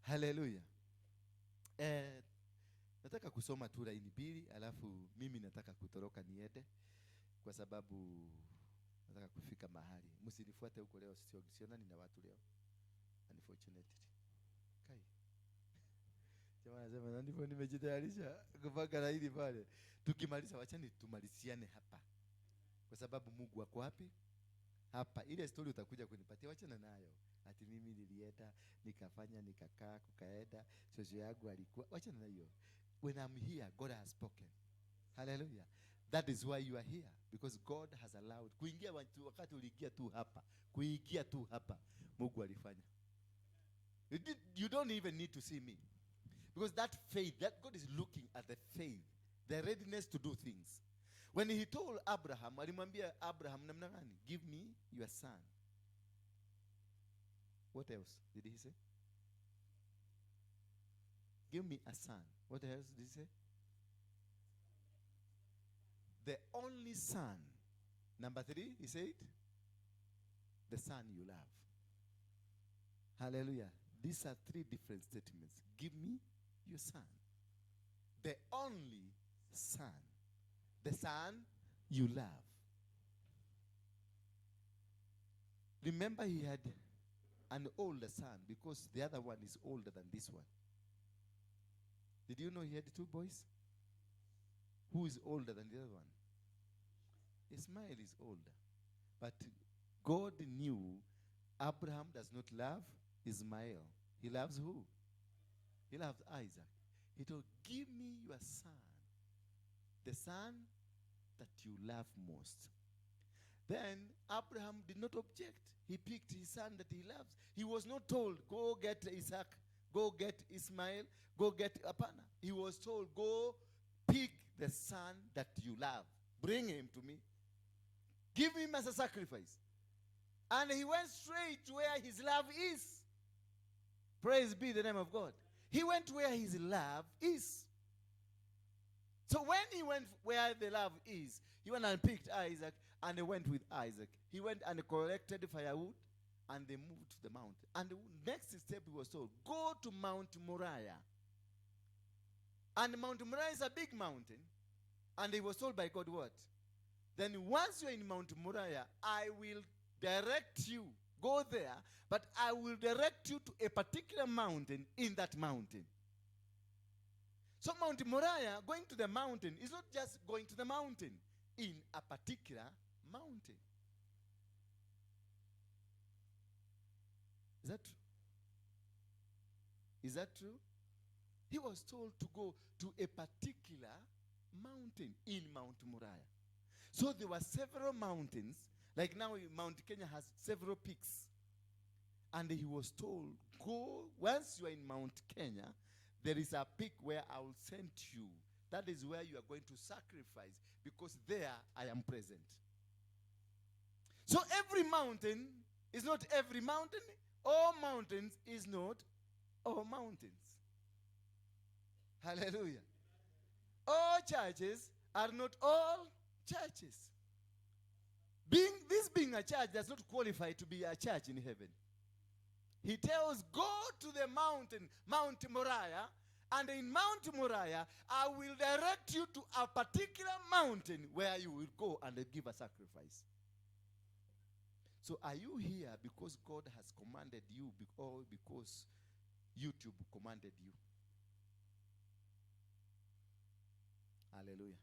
Haleluya. Nataka kusoma tu laini mbili, alafu mimi nataka kutoroka niende kwa sababu nataka kufika mahali. Msinifuate huko leo, sionani na watu leo. Unfortunately. Kai. Jamaa anasema na ndivyo nimejitayarisha kupanga laini pale. Tukimaliza wachani tumaliziane hapa. Kwa sababu Mungu ako wapi? Hapa. Ile story utakuja kunipatia, wachana nayo. Ati mimi nilienda, nikafanya, nikakaa, kukaenda, shosho yangu alikuwa, wachana na hiyo. When I'm here, God has spoken. Hallelujah. That is why you are here, because God has allowed. Kuingia wakati uliingia tu hapa, kuingia tu hapa, Mungu alifanya. You don't even need to see me. Because that faith, that God is looking at the faith, the readiness to do things. When he told Abraham, alimwambia Abraham namna gani? Give me your son. What else did he say? Give me a son. What else did he say? The only son. Number 3, he said, the son you love. Hallelujah. These are 3 different statements. Give me your son. The only son. The son you love. Remember, he had an older son because the other one is older than this one. Did you know he had 2 boys? Who is older than the other one? Ismael is older. But God knew Abraham does not love Ismael. He loves who? He loves Isaac. He told, give me your son, the son that you love most. Then Abraham did not object. He picked his son that he loves. He was not told, go get Isaac, go get Ismael, go get Apana. He was told, go pick the son that you love. Bring him to me. Give him as a sacrifice. And he went straight to where his love is. Praise be the name of God. He went where his love is. So when he went where the love is, he went and picked Isaac, and he went with Isaac. He went and collected firewood, and they moved to the mountain. And the next step he was told, go to Mount Moriah. And Mount Moriah is a big mountain. And he was told by God what? Then once you're in Mount Moriah, I will direct you. Go there, but I will direct you to a particular mountain in that mountain. So Mount Moriah, going to the mountain, is not just going to the mountain, in a particular mountain. Is that true? Is that true? He was told to go to a particular mountain in Mount Moriah. So there were several mountains. Like now Mount Kenya has several peaks. And he was told, go, once you are in Mount Kenya, there is a peak where I will send you. That is where you are going to sacrifice, because there I am present. So every mountain is not every mountain. All mountains is not all mountains. Hallelujah. All churches are not all churches. This being a church does not qualify to be a church in heaven. He tells, go to the mountain, Mount Moriah, and in Mount Moriah, I will direct you to a particular mountain where you will go and give a sacrifice. So are you here because God has commanded you or because YouTube commanded you? Hallelujah.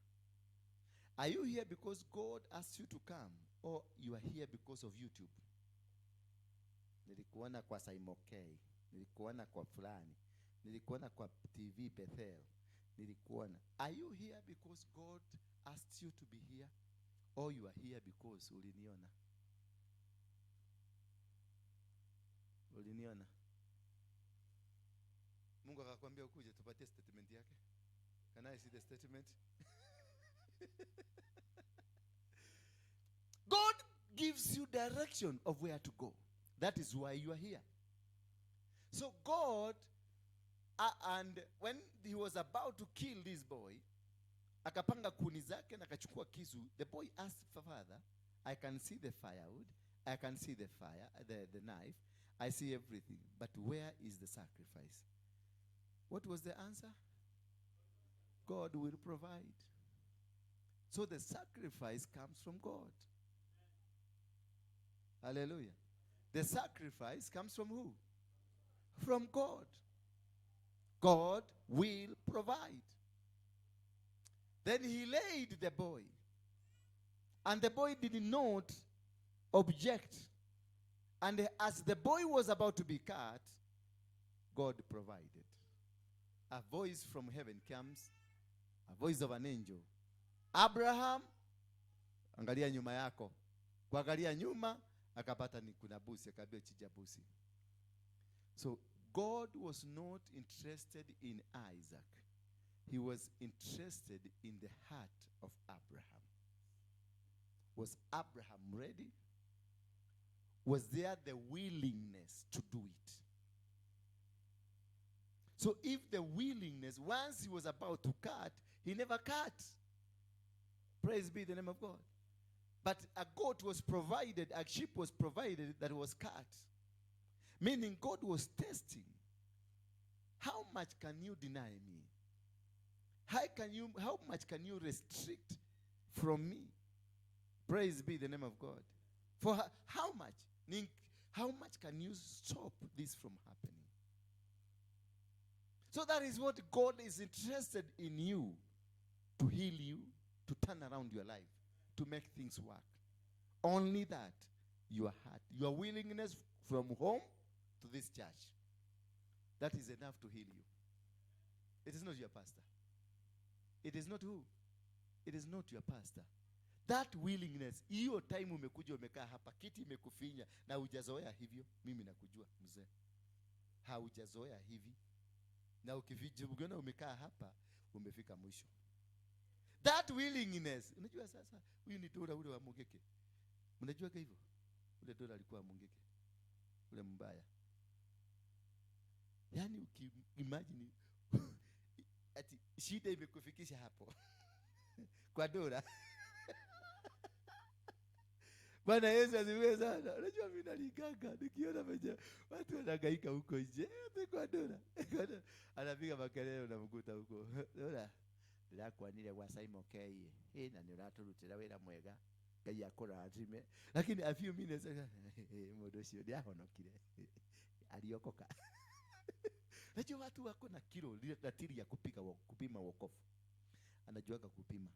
Are you here because God asked you to come, or you are here because of YouTube? Nilikuona kwa Saimokei, nilikuona kwa fulani, nilikuona kwa TV Bethel, nilikuona. Are you here because God asked you to be here, or you are here because uliniona? Uliniona. Mungu akakwambia ukuje tupatie statement yake. Can I see the statement? God gives you direction of where to go. That is why you are here. So God, and when he was about to kill this boy, akapanga kuni zake na akachukua kisu. The boy asked, Father, I can see the firewood, I can see the fire, the knife, I see everything, but where is the sacrifice? What was the answer? God will provide. So the sacrifice comes from God. Hallelujah. The sacrifice comes from who? From God. God will provide. Then he laid the boy. And the boy did not object. And as the boy was about to be cut, God provided. A voice from heaven comes, a voice of an angel. Abraham, angalia nyuma yako. Kuangalia nyuma, akapata ni kuna busi, akaambiwa chinja busi. So God was not interested in Isaac. He was interested in the heart of Abraham. Was Abraham ready? Was there the willingness to do it? So if the willingness, once he was about to cut, he never cut. Praise be the name of God. But a goat was provided, a sheep was provided that was cut. Meaning God was testing. How much can you deny me? How much can you restrict from me? Praise be the name of God. For how much? How much can you stop this from happening? So that is what God is interested in you, to heal you, to turn around your life, to make things work. Only that, your heart, your willingness from home to this church, that is enough to heal you. It is not your pastor. It is not who? It is not your pastor. That willingness, hiyo time umekuja umekaa hapa, kiti imekufinya na hujazoea hivyo. Mimi nakujua mzee, haujazoea hivi. Na ukiona umekaa hapa, umefika mwisho. That willingness. Unajua sasa, huyu ni Dora ule wa Mungeke. Mnajua hivyo? Ule Dora alikuwa Mungeke. Ule mbaya. Yaani ukiimagine ati shida imekufikisha hapo. Kwa Dora. Bwana Yesu asifiwe sana. Unajua mimi nalinganga nikiona venye watu wanahangaika huko nje. Kwa Dora. Anapiga makelele unamkuta huko. Dora. Ndĩrakwanire gwa Simon K. Na nĩ ũratũrutĩra wĩra mwega. Ngai akũrathime. Lakini a few minutes mũndũ ũcio nĩahonokire. Aliokoka. Najua watu wako na kilo ratili ya kupima wokovu. Anajuaga kupima.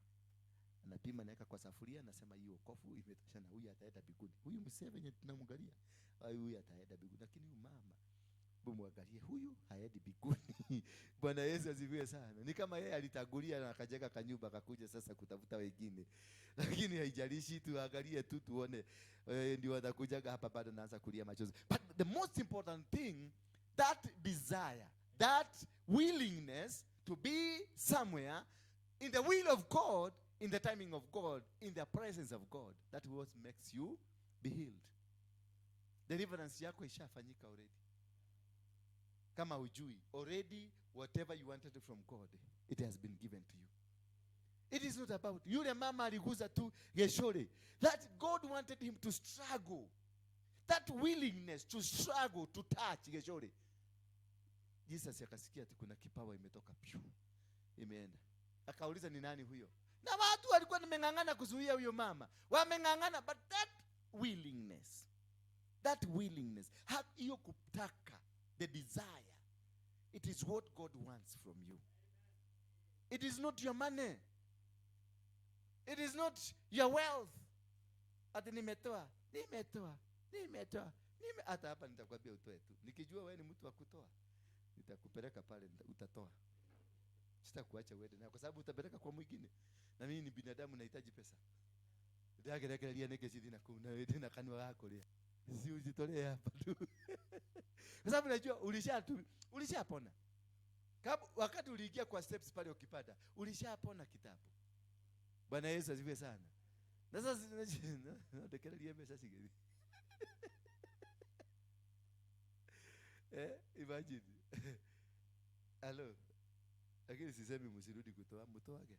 Anapima, anaweka kwa safuria, anasema hii wokovu imetosha na huyu ataenda mbinguni. Huyu mzee venye tunamwangalia, huyu ataenda mbinguni. Lakini huyu mama bumwangalie, huyu haendi mbinguni. Bwana Yesu asifiwe sana. Ni kama yeye alitangulia na akajenga kanyumba akakuja sasa kutafuta wengine. Lakini haijalishi, tuangalie tu tuone, ndio watakujaga hapa bado naanza kulia machozi. But the most important thing, that desire, that willingness to be somewhere in the will of God, in the timing of God, in the presence of God, that what makes you be healed. Deliverance yako ishafanyika already. Kama hujui, already whatever you wanted from God, it has been given to you. It is not about yule mama aliguza tu geshore. That God wanted him to struggle. That willingness to struggle, to touch geshore. Jesus akasikia ati kuna kipawa imetoka pyu, imeenda. Akauliza ni nani huyo? Na watu walikuwa wameng'ang'ana kuzuia huyo mama. Wameng'ang'ana, but that willingness, that willingness, hiyo kutaka, the desire, it is what God wants from you. It is not your money. It is not your wealth. Ati nimetoa, nimetoa, nimetoa, Mimi hata hapa nitakwambia utoe tu. Nikijua wewe ni mtu wa kutoa, nitakupeleka pale utatoa. Sitakuacha uende nayo kwa sababu utapeleka kwa mwingine. Na mimi ni binadamu, nahitaji pesa. Ndagerekereria nĩkĩ cithi na kũu na wĩndĩ na kanua gako rĩa. Si ujitolee hapa tu. Kwa sababu najua ulishapona. Wakati uliingia kwa steps pale ukipata, ulishapona kitambo. Bwana Yesu asifiwe sana. Na sasa nadekereria mbeca cigĩthiĩ. Imagine. Hello. Lakini sisemi msirudi kutoa, mtoage.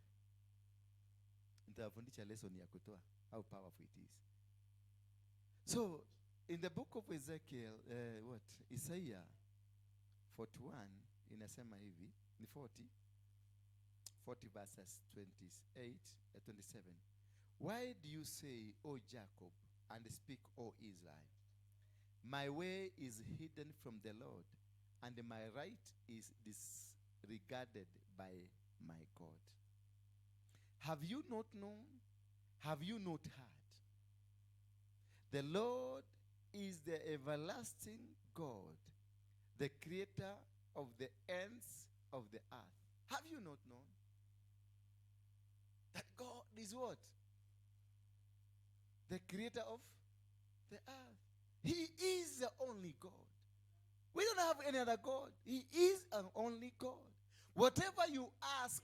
Nitawafundisha lesson ya kutoa, how powerful it is. So, in the book of Ezekiel, Isaiah 41 inasema hivi, ni 40 verses 27. Why do you say, O Jacob, and speak, O Israel? My way is hidden from the Lord, and my right is disregarded by my God. Have you not known? Have you not heard? The Lord is the everlasting God, the creator of the ends of the earth. Have you not known? That God is what? The creator of the earth. He is the only God. We don't have any other God. He is an only God. Whatever you ask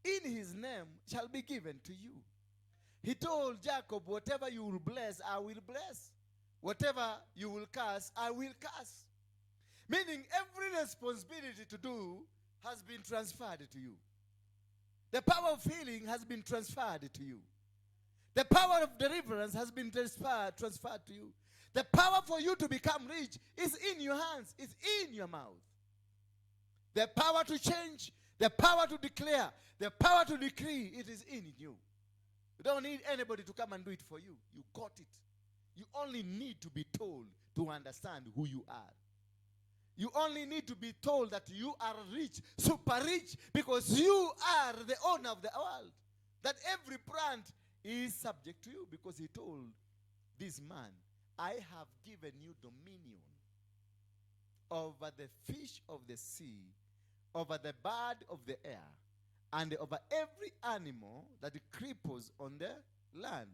in his name shall be given to you. He told Jacob, whatever you will bless, I will bless. Whatever you will curse, I will curse. Meaning every responsibility to do has been transferred to you. The power of healing has been transferred to you. The power of deliverance has been transferred to you. The power for you to become rich is in your hands, is in your mouth. The power to change, the power to declare, the power to decree, it is in you. You don't need anybody to come and do it for you. You got it. You only need to be told to understand who you are. You only need to be told that you are rich, super rich, because you are the owner of the world. That every plant is subject to you, because he told this man, I have given you dominion over the fish of the sea, over the bird of the air, and over every animal that creepers on the land,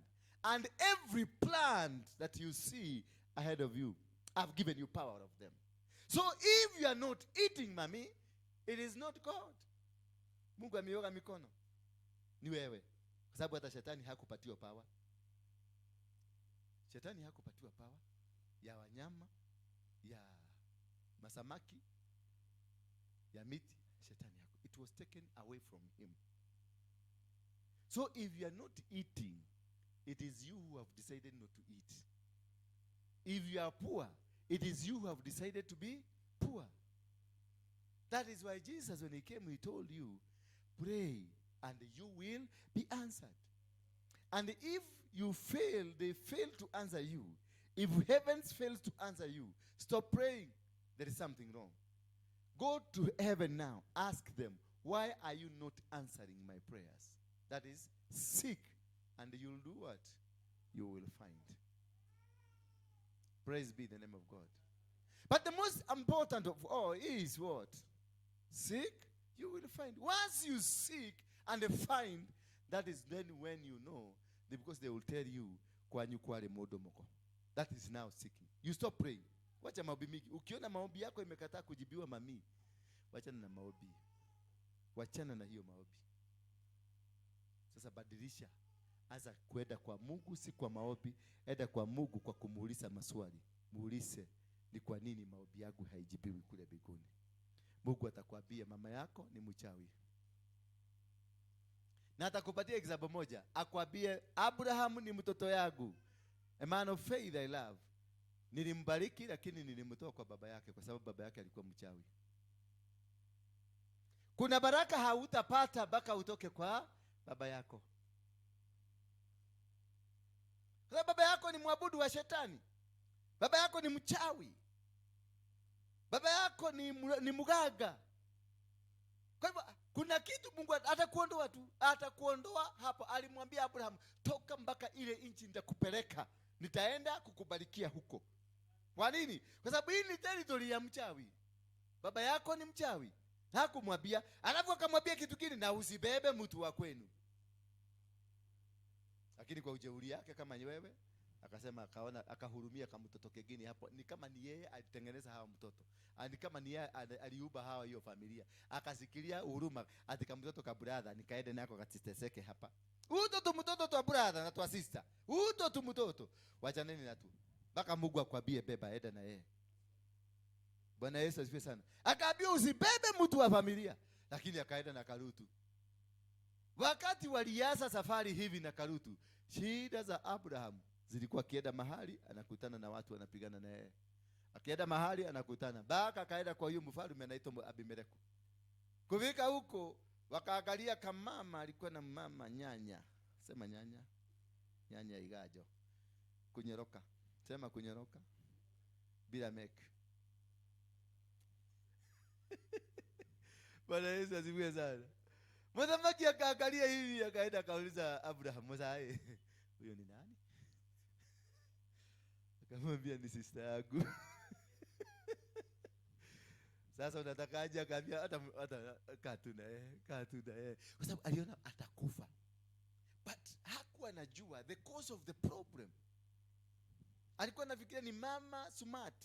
and every plant that you see ahead of you. I've given you power of them. So if you are not eating, mommy, it is not God. Mungu ameoga mikono. Ni wewe. Kwa sababu hata shetani hakupatiwa power. Shetani hakupatiwa power ya wanyama, ya masamaki, ya miti. Shetani haku. It was taken away from him. So if you are not eating, it is you who have decided not to eat. If you are poor, it is you who have decided to be poor. That is why Jesus, when he came, he told you, pray and you will be answered. And if you fail, they fail to answer you. If heavens fails to answer you, stop praying. There is something wrong. Go to heaven now. Ask them, why are you not answering my prayers? That is, seek and you'll do what? You will find. Praise be the name of God. But the most important of all is what? Seek, you will find. Once you seek and find, that is then when you know, because they will tell you, kwanyu kwale modo moko. That is now seeking. You stop praying. Wacha maombi mingi. Ukiona maombi yako imekataa kujibiwa mami, wachana na maombi. Wachana na hiyo maombi. Sasa badilisha. Anza kwenda kwa Mungu, si kwa maombi. Enda kwa Mungu kwa kumuuliza maswali. Muulize, ni kwa nini maombi yangu haijibiwi kule mbinguni? Mungu atakwambia mama yako ni mchawi. Na atakupatia example moja. Akwambie Abraham ni mtoto yangu. A man of faith I love. Nilimbariki lakini nilimtoa kwa baba yake kwa sababu baba yake alikuwa mchawi. Kuna baraka hautapata mpaka utoke kwa baba yako. Kwa baba yako ni mwabudu wa shetani. Baba yako ni mchawi. Baba yako ni mganga. Kwa hivyo kuna kitu Mungu atakuondoa tu, atakuondoa hapo. Alimwambia Abraham, toka mpaka ile nchi nitakupeleka. Nitaenda kukubarikia huko. Kwa nini? Kwa sababu hii ni territory ya mchawi. Baba yako ni mchawi. Hakumwambia, alafu akamwambia kitu kingine, na usibebe mtu wa kwenu. Lakini kwa ujeuri yake kama ni wewe, akasema, akaona, akahurumia kama mtoto kengine hapo. Ni kama ni yeye alitengeneza hawa mtoto. Ni kama ni yeye aliuba hawa hiyo familia. Akasikilia huruma ati kama mtoto ka brother nikaende nako katiteseke hapa. Uto tu mtoto tu brother na tu sister. Uto tu mtoto. Wachaneni na tu. Mpaka Mungu akwambie beba, enda na yeye. Bwana Yesu asifiwe sana. Akaambia usibebe mtu wa familia, lakini akaenda na Karutu. Wakati walianza safari hivi na Karutu, shida za Abraham zilikuwa akienda mahali anakutana na watu wanapigana na yeye. Akienda mahali anakutana. Baka akaenda kwa huyu mfalme anaitwa Abimeleku. Kufika huko wakaangalia kamama, alikuwa na mama nyanya. Sema nyanya. Nyanya igajo. Kunyoroka. Sema kunyoroka. Bila make. Bwana Yesu asifiwe sana. Mthamaki akaangalia hivi akaenda akauliza Abraham, mzae, huyo ni nani? Akamwambia ni sister yangu. Sasa unatakaje? Akaambia hata kaa tu na yeye, kaa tu na yeye. Kwa sababu aliona atakufa. But hakuwa anajua the cause of the problem. Alikuwa anafikiria ni mama smart.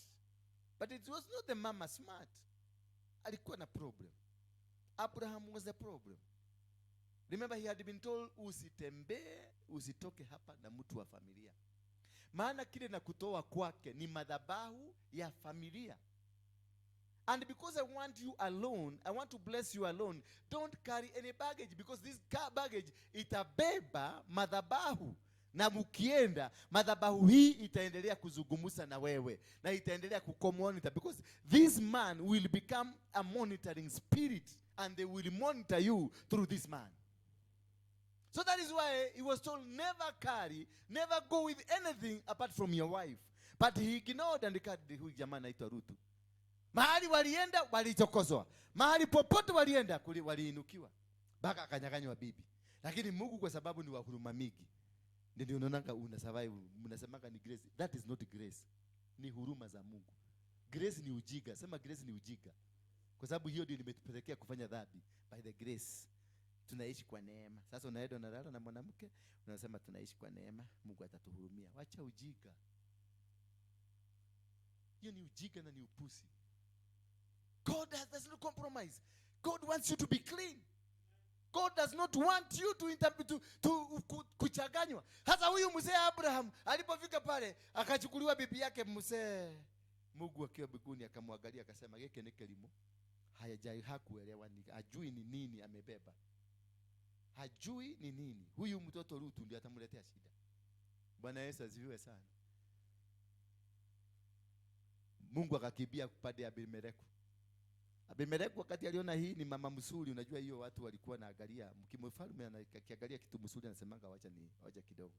But it was not the mama smart. Alikuwa na problem. Abraham was the problem. Remember, he had been told usitembee, usitoke hapa na mtu wa familia. Maana kile na kutoa kwake ni madhabahu ya familia. And because I want you alone, I want to bless you alone, don't carry any baggage, because this baggage itabeba madhabahu. Na mkienda, madhabahu hii itaendelea kuzungumza na wewe. Na itaendelea kukomonitor, because this man will become a monitoring spirit, and they will monitor you through this man. So that is why he was told never carry, never go with anything apart from your wife. But he ignored and carried huyu jamaa anaitwa Rutu. Mahali walienda walichokozwa. Mahali popote walienda waliinukiwa. Mpaka akanyang'anywa bibi. Lakini Mungu kwa sababu ni wa huruma mingi, ndio unaonanga una survive, mnasemanga ni grace. That is not grace. Ni huruma za Mungu. Grace ni ujiga. Sema grace ni ujiga. Kwa sababu hiyo ndio imetupelekea kufanya dhambi. By the grace tunaishi kwa neema. Sasa unaenda unalala na mwanamke, unasema tunaishi kwa neema, Mungu atatuhurumia. Wacha ujiga. Hiyo ni ujiga na ni upusi. God does not compromise. God wants you to be clean. God does not want you to kuchanganywa. Hata huyu mzee Abraham alipofika pale akachukuliwa bibi yake mzee. Mungu akiwa mbinguni akamwangalia akasema geke ni kilimo. Hayajai, hakuelewa ni ajui ni nini amebeba. Hajui ni nini. Huyu mtoto Rutu ndiye atamletea shida. Bwana Yesu asifiwe sana. Mungu akakimbia pande ya Abimeleku. Abimeleku wakati aliona hii ni mama msuri, unajua hiyo watu walikuwa naangalia, mkimfalme anakiangalia kitu msuri anasemanga wacha ni wacha kidogo.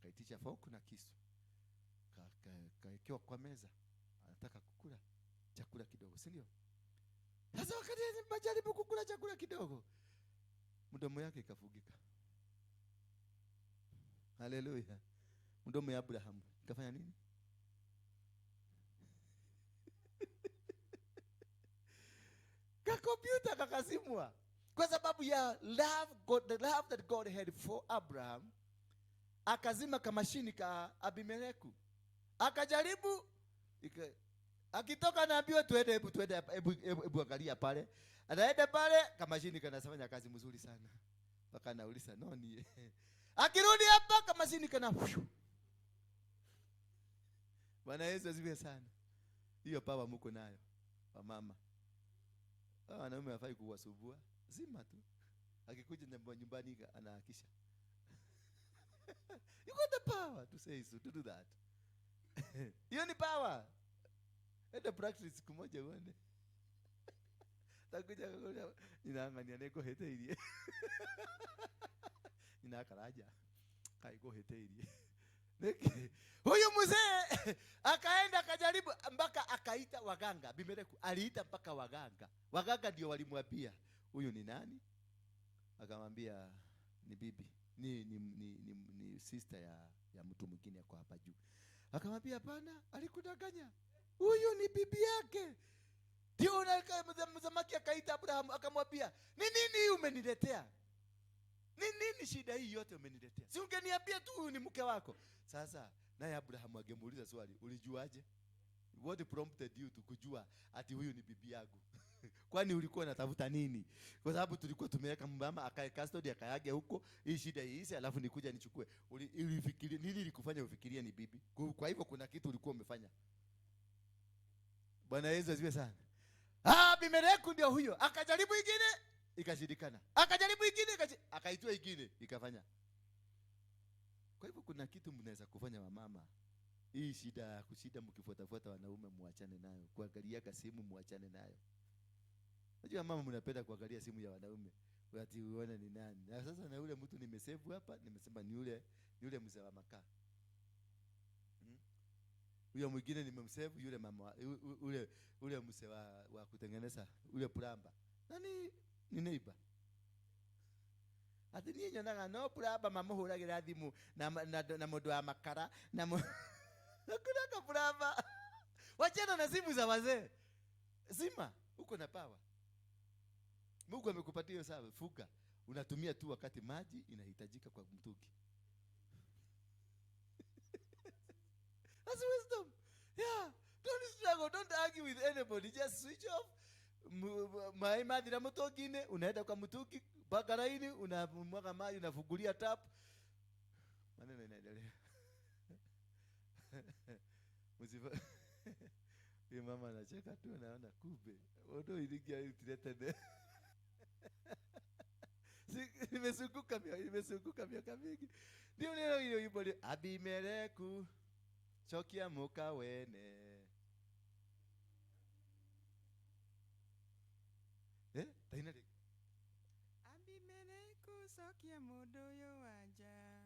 Kaitisha fork na kisu. Kaekewa kwa meza. Anataka kukula chakula kidogo, si ndio? Sasa wakati anajaribu kukula chakula kidogo, mdomo yake ikafugika. Haleluya. Mdomo ya Abraham ikafanya nini? Ka computer kakazimwa. Kwa sababu ya love God, the love that God had for Abraham, akazima kamashini ka Abimeleku. Akajaribu, akitoka naambiwa tuende, hebu tuende, hebu angalia pale. Anaenda pale, kamashini kanafanya kazi mzuri sana. Mpaka anauliza noni. Akirudi hapa kamashini kana. Bwana Yesu asifiwe sana. Hiyo power mko nayo wamama. Wanaume hawafai kuwasumbua. Zima tu. Akikuja nyumbani anahakisha. You got the power to say so, to do that. Hiyo ni power. Enda practice siku moja uone. Takuja kukuja ninaangania neko heteirie. Ninakaraja. Kaigo heteirie. Huyu mzee akaenda akajaribu mpaka akaita waganga. Abimeleku aliita mpaka waganga. Waganga ndio walimwambia huyu ni nani? Akamwambia ni bibi, ni sister ya mtu mwingine kwa hapa juu. Akamwambia hapana, alikudanganya. Huyu ni bibi yake. Ndio mzamaki akaita Abraham akamwambia, "Ni nini hii umeniletea? Ni nini shida hii yote umeniletea? Si ungeniambia tu huyu ni mke wako." Sasa naye Abraham angemuuliza swali, "Ulijuaje? What prompted you to kujua ati huyu ni bibi yangu? Kwani ulikuwa unatafuta nini? Kwa sababu tulikuwa tumeweka mama akae custody akayage huko, hii shida iishe, alafu nikuja nichukue. Ulifikiria nini ilikufanya ufikirie ni bibi? Kwa hivyo kuna kitu ulikuwa umefanya." Bwana Yesu asifiwe sana. Abimeleku ndio huyo. Akajaribu ingine ikashindikana. Akajaribu ingine akaitoa ingine ikafanya. Kwa hivyo kuna kitu mnaweza kufanya wamama. Hii shida ya kushida mkifuatafuata wanaume muachane nayo. Kuangalia simu muachane nayo. Unajua mama mnapenda kuangalia simu ya wanaume. Ati uone ni nani. Na sasa na yule mtu nimesave hapa, nimesema ni yule mzee wa makaa. Huyo mwingine nimemsave yule mama ule mzee wa kutengeneza ule plumber. Nani ni neighbor. Ati niĩ nyonaga no plumber mamũhũragĩra thimũ na mũndũ wa makara na hakuna ka plumber. Wachana na simu za wazee. Zima, uko na power. Mungu amekupatia hiyo sawa, fuga. Unatumia tu wakati maji inahitajika kwa mtungi. That's wisdom. Yeah. Don't struggle, don't argue with anybody. Just switch off. Mai mathira mutungine, unaenda kwa mtungi, paka laini, unamwaga maji, unafungulia tap. Maneno inaendelea. Msifa. Huyu mama anacheka tu, anaona kumbe. Odo iligia itilete. Nimezunguka miaka mingi. Ndio neno hiyo ibo Abimeleku cokia muka wene. Taina rĩ. Abimeleku cokia mundu uyu wanja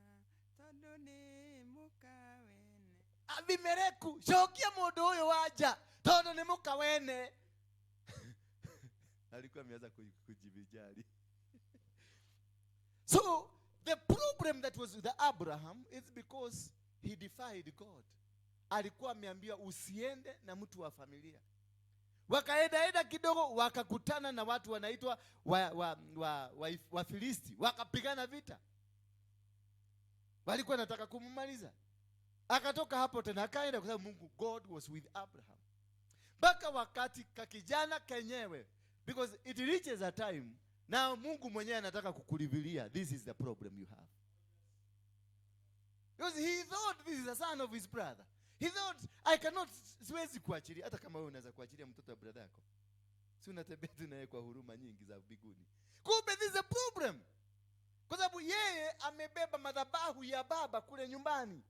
tondu ni muka wene. Abimeleku cokia mundu uyu wanja tondu ni muka wene. Alikuwa ameanza kujivijali. So the problem that was with Abraham is because he defied God. Alikuwa ameambiwa usiende na mtu wa familia. Wakaenda kidogo wakakutana na watu wanaitwa wa Filisti, wakapigana vita. Walikuwa wanataka kummaliza. Akatoka hapo tena akaenda kwa sababu Mungu, God was with Abraham. Mpaka wakati kakijana kenyewe, because it reaches a time now Mungu mwenyewe anataka kukulivilia, this is the problem you have. Because he thought this is the son of his brother. He thought, I cannot, siwezi kuachilia. Hata kama wewe unaweza kuachilia mtoto wa brother yako, si unatembea tu naye kwa huruma nyingi za mbinguni. Kumbe this is a problem. Kwa sababu yeye amebeba madhabahu ya baba kule nyumbani.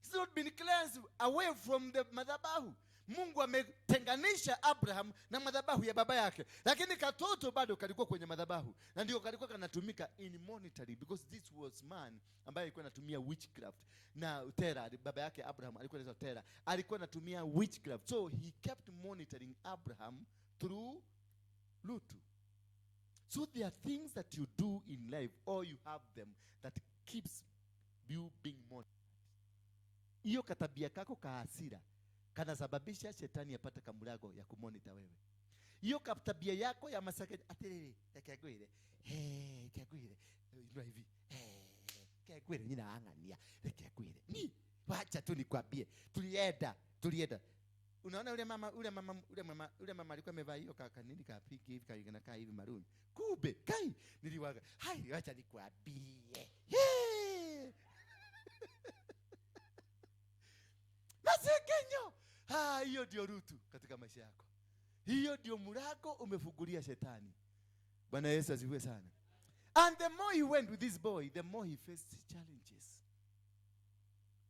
He's not been cleansed away from the madhabahu. Mungu ametenganisha Abraham na madhabahu ya baba yake. Lakini katoto bado kalikuwa kwenye madhabahu. Na ndio kalikuwa kanatumika in monitoring, because this was man ambaye alikuwa anatumia witchcraft. Na Tera, baba yake Abraham alikuwa anaitwa Tera, alikuwa anatumia witchcraft. So he kept monitoring Abraham through Lutu. So there are things that you do in life, or you have them, that keeps you being monitored. Hiyo katabia kako ka hasira kanasababisha shetani apate kamulago ya kumonita wewe. Hiyo tabia yako ya masaka atiriri rekengwire kengwire inua hivi kengwire nyina ang'ania rekengwire ni wacha tu nikwambie tulienda. Unaona yule mama alikuwa amevaa hiyo kaka nini kapiki hivi kaingana kai hivi maroon. Kumbe kai niliwaga hai wacha nikwambie. Masekenyo. Hiyo ndio Rutu katika maisha yako. Hiyo ndio mlango umefungulia shetani. Bwana Yesu asifiwe sana. And the more he went with this boy, the more he faced challenges.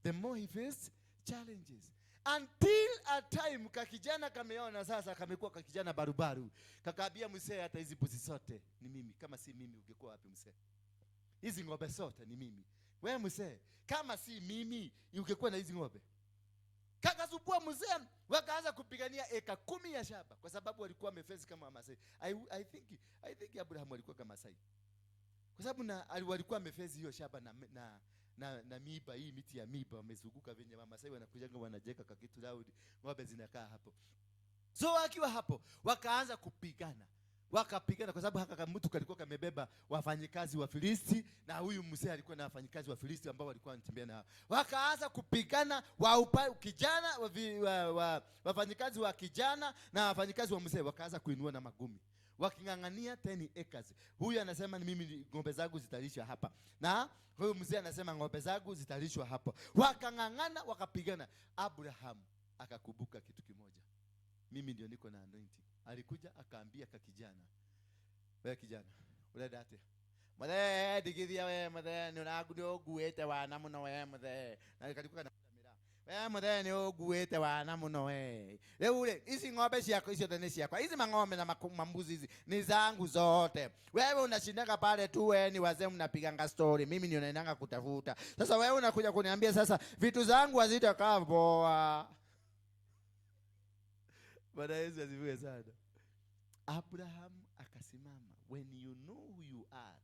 The more he faced challenges. Until a time kakijana kameona sasa kamekuwa kakijana barubaru. Kakaambia mzee, hata hizi mbuzi zote ni mimi. Kama si mimi ungekuwa wapi mzee? Hizi ng'ombe zote ni mimi. Wewe mzee, kama si mimi ungekuwa na hizi ng'ombe. Kakasubua mzee, wakaanza kupigania eka 10 ya shamba kwa sababu walikuwa wamefesi kama Masai. I think Abraham alikuwa kama Masai. Kwa sababu na walikuwa wamefesi hiyo shamba na miiba, hii miti ya miiba wamezunguka venye Wamasai wanakujanga wanajenga kakitu round, ng'ombe zinakaa hapo. So wakiwa hapo wakaanza kupigana. Wakapigana kwa sababu haka mtu kalikuwa kamebeba wafanyikazi wa Filisti, na huyu mzee alikuwa na wafanyikazi wa Filisti ambao walikuwa wanatembea nao. Wakaanza kupigana kijana, wafanyikazi wa kijana na wafanyikazi wa mzee wakaanza kuinua na magumi. Waking'ang'ania 10 acres. Huyu anasema ni mimi ng'ombe zangu zitalishwa hapa. Na huyu mzee anasema ng'ombe zangu zitalishwa hapo. Wakang'ang'ana, wakapigana. Abraham akakumbuka kitu kimoja. Mimi ndio niko na anointing. Alikuja akaambia ka kijana, wewe kijana, urenda atia? Muthe, ndigithia we muthe, ni ũnguĩte wana mũno we muthe. Na kalikuwa na miraa. We muthe, ni ũnguĩte wana mũno we. Rĩu rĩ, ici ng'ombe ciakwa icio nĩ ciakwa. Hizi mang'ombe na mambuzi hizi ni zangu zote. Wewe unashindaga pale tu, wewe ni wazee mnapiganga story. Mimi ndio naendanga kutafuta. Sasa wewe unakuja kuniambia sasa vitu zangu hazitakaa poa. Bwana Yesu asifiwe sana. Abraham akasimama. When you know who you are,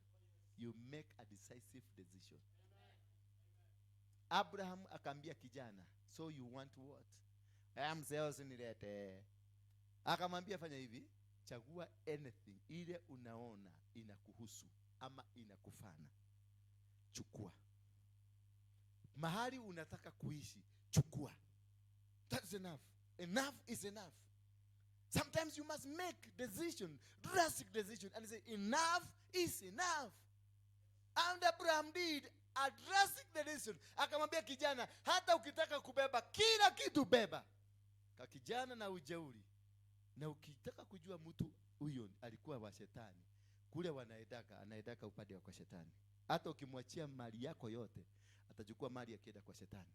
you make a decisive decision. Abraham akaambia kijana, so you want what? Mzee usinilete. Akamwambia fanya hivi, chagua anything ile unaona inakuhusu ama inakufana. Chukua. Mahali unataka kuishi, chukua. That's enough. Enough is enough. Sometimes you must make decision, drastic decision, and say enough is enough. And Abraham did a drastic decision. Akamwambia kijana, hata ukitaka kubeba kila kitu beba. Ka kijana na ujeuri. Na ukitaka kujua mtu huyo alikuwa wa shetani, kule wanaendaka, anaendaka upande wa kwa shetani. Hata ukimwachia mali yako yote, atachukua mali akienda kwa shetani.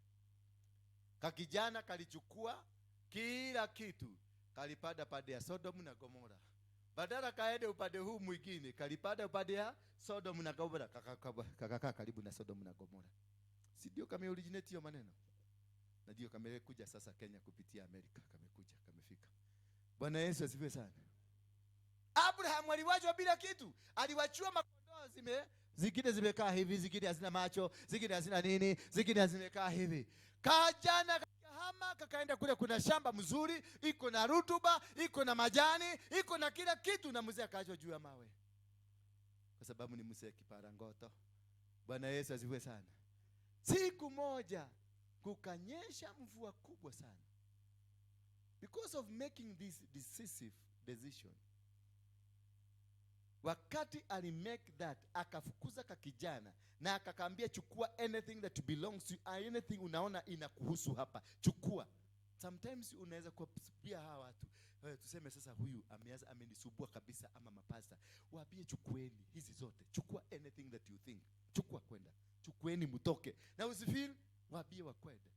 Ka kijana kalichukua kila kitu. Kalipanda pande ya Sodom na Gomora. Badala kaende upande huu mwingine, kalipanda upande ya Sodom na Gomora, kakakaa karibu na Sodom na Gomora. Si ndio kame originate hiyo maneno? Na ndio kamekuja sasa Kenya kupitia Amerika, kamekuja, kamefika. Bwana Yesu asifiwe sana. Abraham aliwachwa bila kitu. Aliwachua makondoo zingine zimekaa hivi, zingine hazina macho, zingine hazina nini, zingine zimekaa hivi. Kajana hama kakaenda kule, kuna shamba mzuri, iko na rutuba, iko na majani, iko na kila kitu, na mzee akaachwa juu ya mawe. Kwa sababu ni mzee kiparangoto. Bwana Yesu asifiwe sana. Siku moja kukanyesha mvua kubwa sana. Because of making this decisive decision. Wakati ali make that, akafukuza kakijana na akakaambia chukua anything that belongs to you, anything unaona inakuhusu hapa, chukua. Sometimes unaweza kuambia hawa watu, tuseme sasa huyu ameanza amenisumbua kabisa, ama mapasta, waambie chukueni hizi zote, chukua anything that you think, chukua kwenda, chukueni mtoke. Na usifeel, waambie wakwende,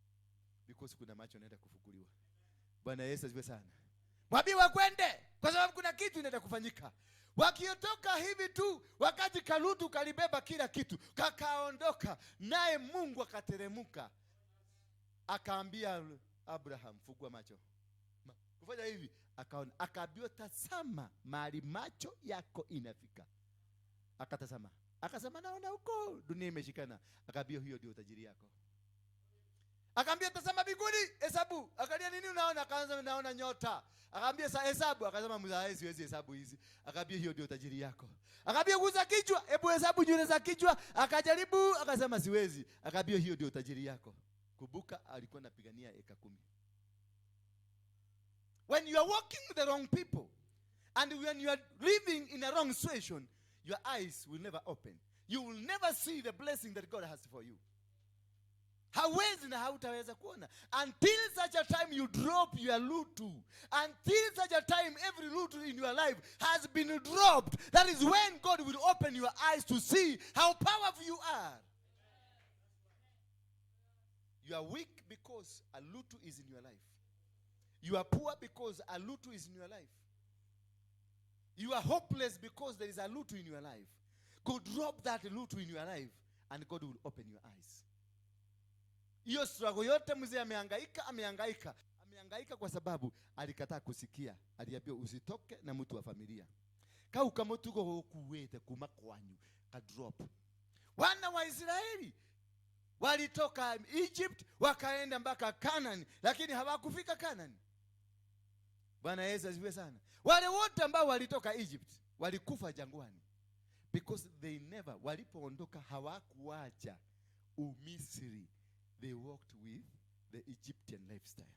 because kuna macho yanaenda kufunguliwa. Bwana Yesu asifiwe sana. Waambie wakwende, kwa sababu kuna kitu inaenda kufanyika. Wakiotoka hivi tu, wakati Kalutu kalibeba kila kitu, kakaondoka, naye Mungu akateremka. Akaambia Abraham, fungua macho. Kufanya hivi, akaona, akaambiwa tazama mahali macho yako inafika. Akatazama. Akasema naona huko dunia imeshikana. Akaambiwa hiyo ndio utajiri yako. Akaambia tazama mbinguni, hesabu. Akaambia nini unaona? Akaanza naona nyota. Akaambia hesabu. Akasema mzae siwezi hesabu hizi. Akaambia hiyo ndio tajiri yako. Akaambia guza kichwa, hebu hesabu nywele za kichwa. Akajaribu, akasema siwezi. Akaambia hiyo ndio tajiri yako. Kumbuka alikuwa anapigania eka 10. When you are walking with the wrong people and when you are living in a wrong situation, your eyes will never open. You will never see the blessing that God has for you. Hawezi na hautaweza kuona until such a time you drop your lutu. Until such a time every lutu in your life has been dropped. That is when God will open your eyes to see how powerful you are. You are weak because a lutu is in your life. You are poor because a lutu is in your life. You are hopeless because there is a lutu in your life. Go drop that lutu in your life and God will open your eyes. Hiyo struggle yote mzee amehangaika, amehangaika, amehangaika kwa sababu alikataa kusikia. Aliambiwa usitoke na mtu wa familia. Kau kama tuko hukuwete kuma kwanyu ka drop. Wana wa Israeli Walitoka Egypt wakaenda mpaka Canaan, lakini hawakufika Canaan. Bwana Yesu asifiwe sana. Wale wote ambao walitoka Egypt walikufa jangwani, because they never, walipoondoka hawakuacha Umisri. They walked with the Egyptian lifestyle.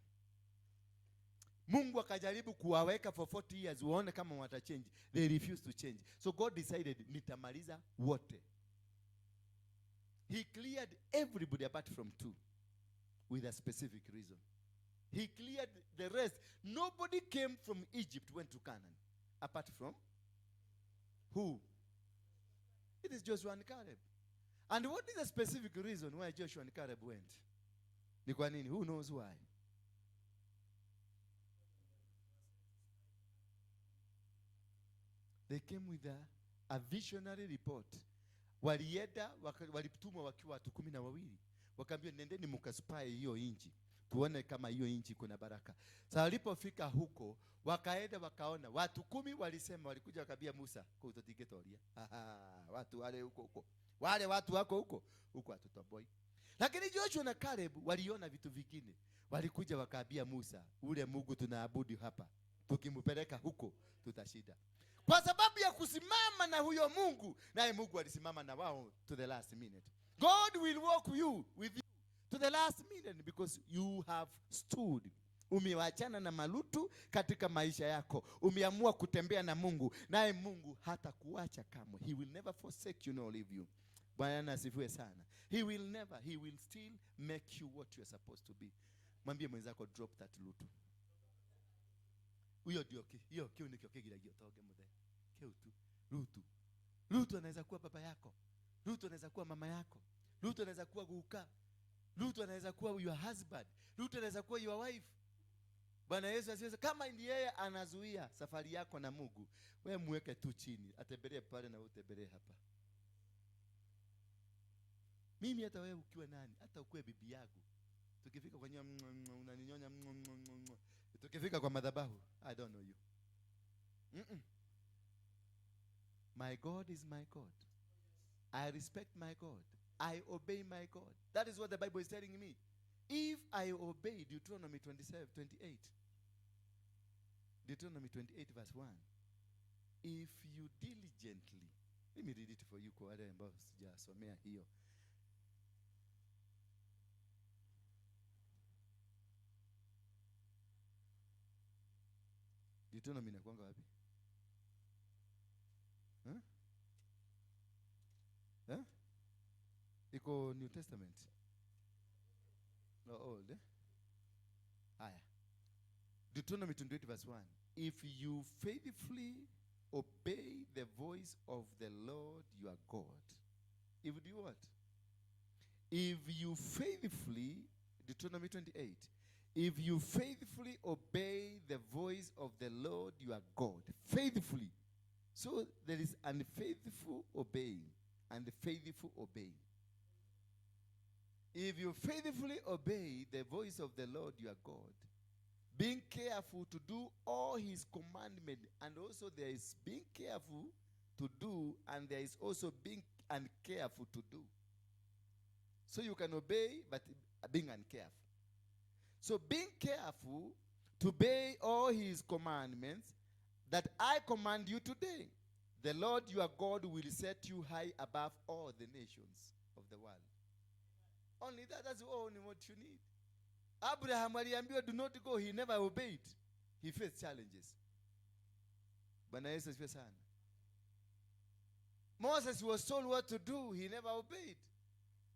Mungu akajaribu kuwaweka for 40 years waone kama watachange. They refused to change. So God decided, nitamaliza wote. He cleared everybody apart from two with a specific reason. He cleared the rest. Nobody came from Egypt, went to Canaan, apart from who? It is Joshua and Caleb. And what is the specific reason why Joshua and Caleb went? Ni kwa nini? Who knows why? They came with a visionary report. Walienda, walitumwa wakiwa watu 12. Wakaambiwa nendeni mkaspy hiyo inchi, tuone kama hiyo inchi kuna baraka. Sasa walipofika huko, wakaenda wakaona watu 10 walisema, walikuja wakaambia Musa, kwa utotigetoria. Watu wale huko huko. Wale watu wako huko, huko hatutoboi. Lakini Joshua na Caleb waliona vitu vingine. Walikuja wakaambia Musa, ule Mungu tunaabudu hapa, tukimpeleka huko tutashinda. Kwa sababu ya kusimama na huyo Mungu, naye Mungu alisimama na wao to the last minute. God will walk with you to the last minute because you have stood. Umewachana na malutu katika maisha yako. Umeamua kutembea na Mungu, naye Mungu hatakuacha kamwe. He will never forsake you nor leave you. Bwana asifiwe sana. He will never, he will still make you what you are supposed to be. Mwambie mwenzako, drop that lutu. Huyo ndio hiyo kiu ni kigiragio toge muthe. Kiu tu. Lutu. Lutu anaweza kuwa baba yako. Lutu anaweza kuwa mama yako. Lutu anaweza kuwa guka. Lutu anaweza kuwa your husband. Lutu anaweza kuwa your wife. Bwana Yesu asifiwe. Kama ndiye yeye anazuia safari yako na Mungu, wewe muweke tu chini, atembelee pale na utembelee hapa. Mimi hata wewe ukiwa nani, hata ukuwe bibi yangu, tukifika kwa nyumba, unaninyonya, tukifika kwa madhabahu, I don't know you. My God is my God. I respect my God. I obey my God. That is what the Bible is telling me. If I obey Deuteronomy 28. Deuteronomy 28 verse 1. If you diligently, let me read it for you kwa wale ambao sijasomea hiyo. Deuteronomy inakuanga wapi? Huh? Huh? Iko New Testament. No, old. Eh? Haya. Deuteronomy 28 verse 1. If you faithfully obey the voice of the Lord your God. If you do what? If you faithfully, Deuteronomy 28. If you faithfully obey the voice of the Lord your God, faithfully. So there is unfaithful obeying and faithful obeying. If you faithfully obey the voice of the Lord your God, being careful to do all his commandments, and also there is being careful to do, and there is also being uncareful to do. So you can obey, but being uncareful. So being careful to obey all his commandments that I command you today, the Lord your God will set you high above all the nations of the world. Only that, that's only what you need. Abraham aliambiwa do not go, he never obeyed. He faced challenges. Bwana Yesu asifiwe sana. Moses was told what to do, he never obeyed.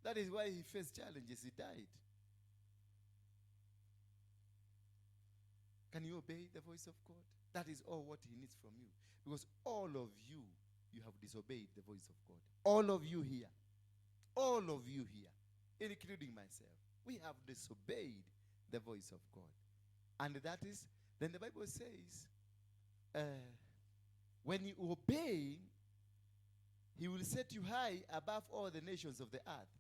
That is why he faced challenges, he died. Can you obey the voice of God? That is all what he needs from you. Because all of you, you have disobeyed the voice of God. All of you here. All of you here, including myself. We have disobeyed the voice of God. And that is, then the Bible says, when you obey, he will set you high above all the nations of the earth.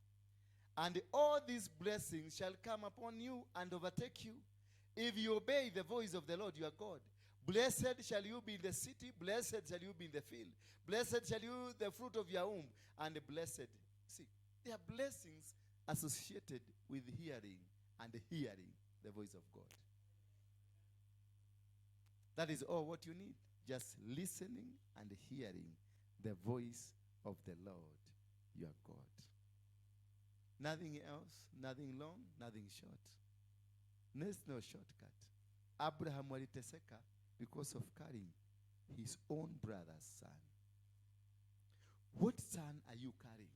And all these blessings shall come upon you and overtake you, if you obey the voice of the Lord your God. Blessed shall you be in the city, blessed shall you be in the field, blessed shall you the fruit of your womb, and blessed. See, there are blessings associated with hearing and hearing the voice of God. That is all what you need. Just listening and hearing the voice of the Lord your God. Nothing else, nothing long, nothing short. There's no shortcut. Abraham aliteseka because of carrying his own brother's son. What son are you carrying?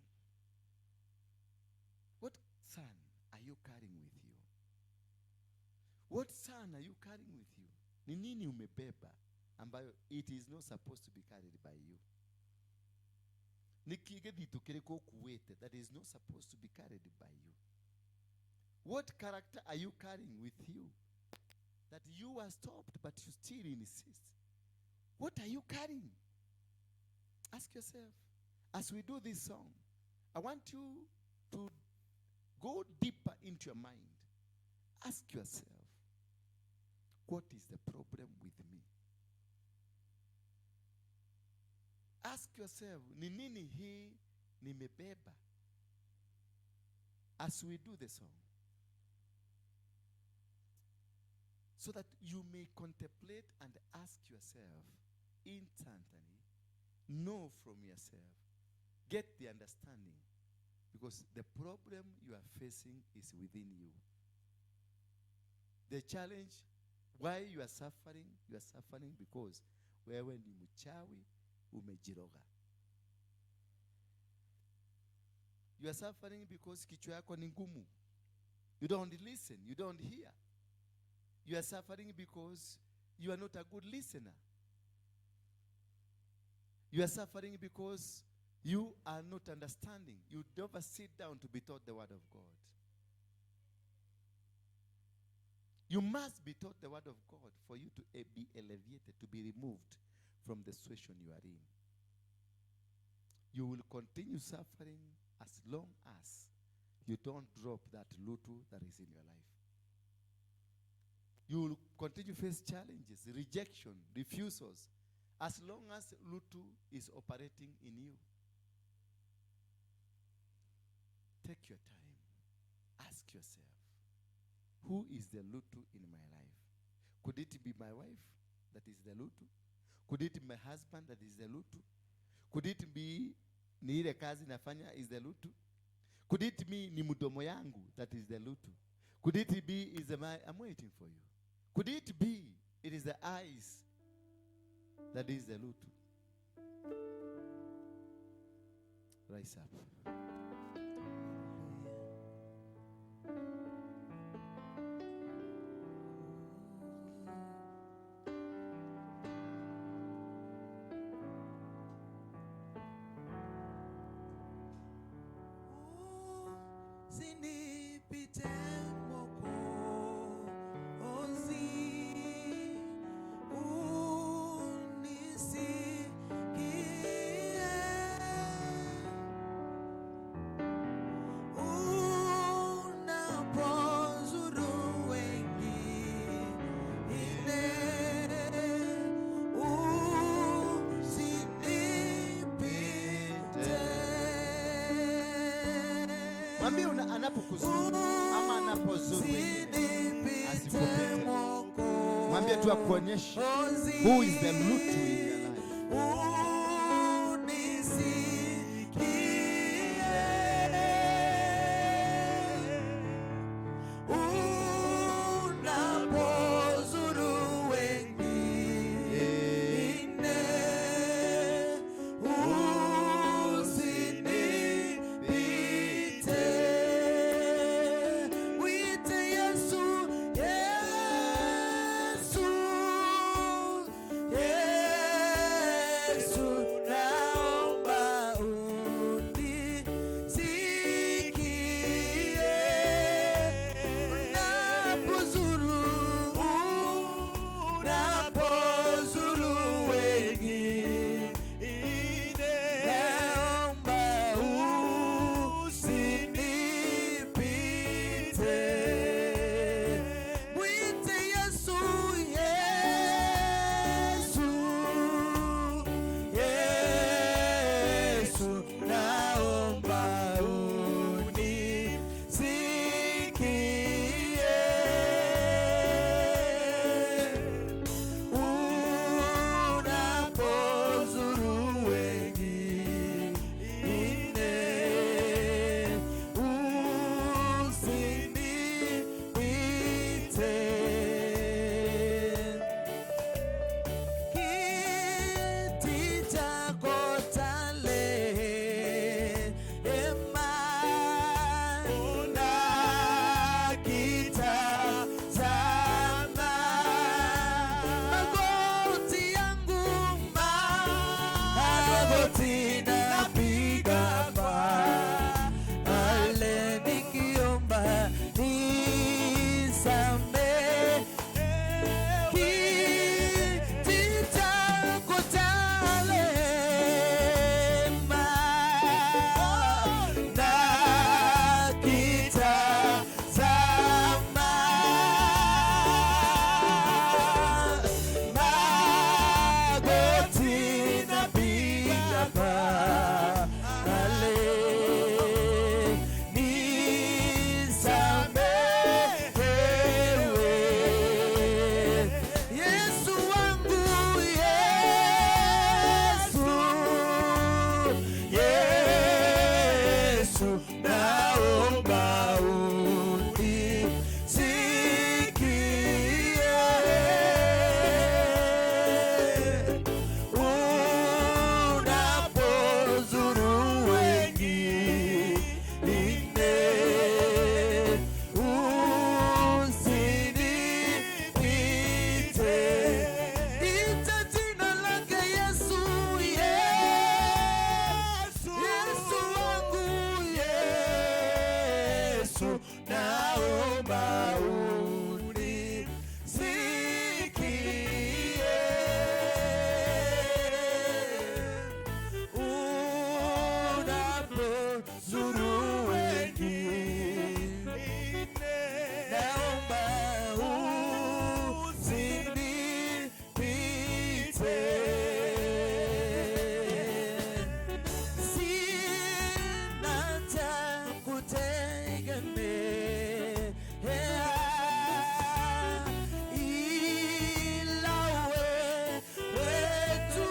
What son are you carrying with you? What son are you carrying with you? Ni nini umebeba ambayo it is not supposed to be carried by you? Ni kĩgĩthitũ kĩrĩkũ ũkuĩte that is not supposed to be carried by you? What character are you carrying with you that you are stopped but you still insist? What are you carrying? Ask yourself. As we do this song, I want you to go deeper into your mind. Ask yourself, what is the problem with me? Ask yourself, ni nini hii nimebeba? As we do the song, so that you may contemplate and ask yourself instantly, know from yourself, get the understanding, because the problem you are facing is within you. The challenge, why you are suffering because wewe ni mchawi, umejiroga. You are suffering because kichwa yako ni ngumu. You don't listen, you don't hear. You are suffering because you are not a good listener. You are suffering because you are not understanding. You never sit down to be taught the word of God. You must be taught the word of God for you to be elevated, to be removed from the situation you are in. You will continue suffering as long as you don't drop that lutu that is in your life. You will continue to face challenges, rejection, refusals, as long as lutu is operating in you. Take your time. Ask yourself, who is the lutu in my life? Could it be my wife that is the lutu? Could it be my husband that is the lutu? Could it be ni ile kazi nafanya is the lutu? Could it be ni mdomo yangu that is the lutu? Could it be is the my, I'm waiting for you. Could it be it is the eyes that is the lutu? Rise up. Usinipite Mwokozi, unisikie. Unapozuru wengine, usinipite. Mwambie anapokuzuru ama anapozuru wengine, asikupite. Mwambie tu akuonyeshe who is the lutu in your life. Unisikie. Unapozuru wengine, usinipite. Mwite Yesu, Yesu, Yesu, naomba unisikie. Unapozuru, unapozuru wengine, naomba usinipite. Mwite Yesu, Yesu, Yesu, naomba unisikie. Naomba unisikie unapozuru wengine, naomba usinipite. Sina cha kutegemea ila wewe tu.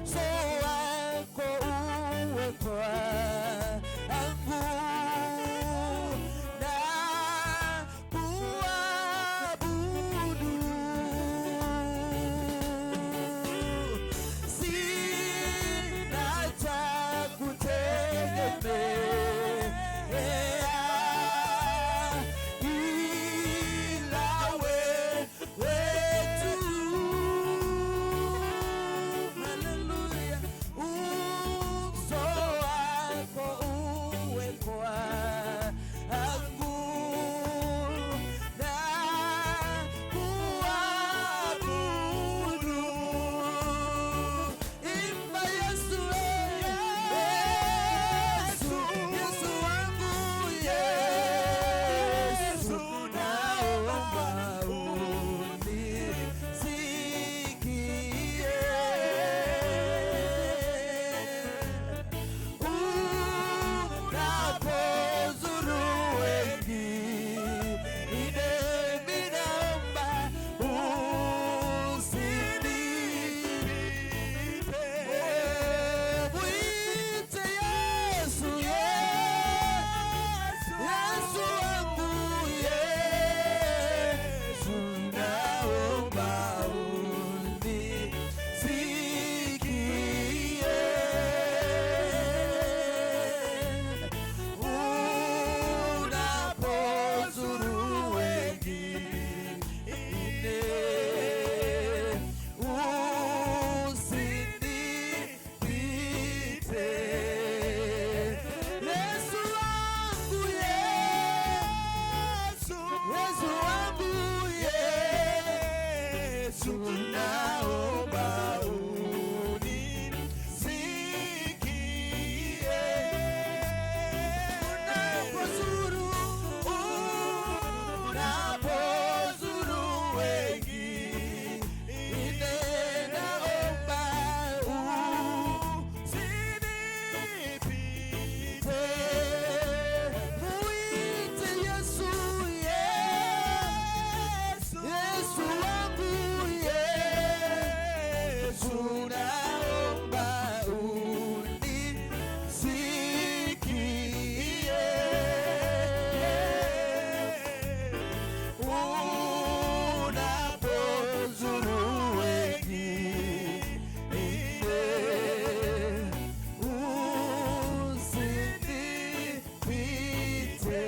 Uso wako uwe kwangu na kuabudu. Sina cha kutegemea ila wewe tu. Haleluya. Uso wako uwe kwangu na kuabudu. Imba Yesu, Yesu, Yesu wangu, Yesu, naomba unisikie. Unapozuru wengine, mimi naomba usinipite. Mwite Yesu, Yesu, Yesu wangu, Yesu, naomba unisikie. Unapozuru wengine, usinipite. Yesu wangu, Yesu, Yesu wangu, Yesu, naomba unisikie. Unapozuru, unapozuru wengine, naomba usinipite. Mwite Yesu, Yesu, Yesu wangu, Yesu, naomba unisikie. Unapozuru wengine, usinipite.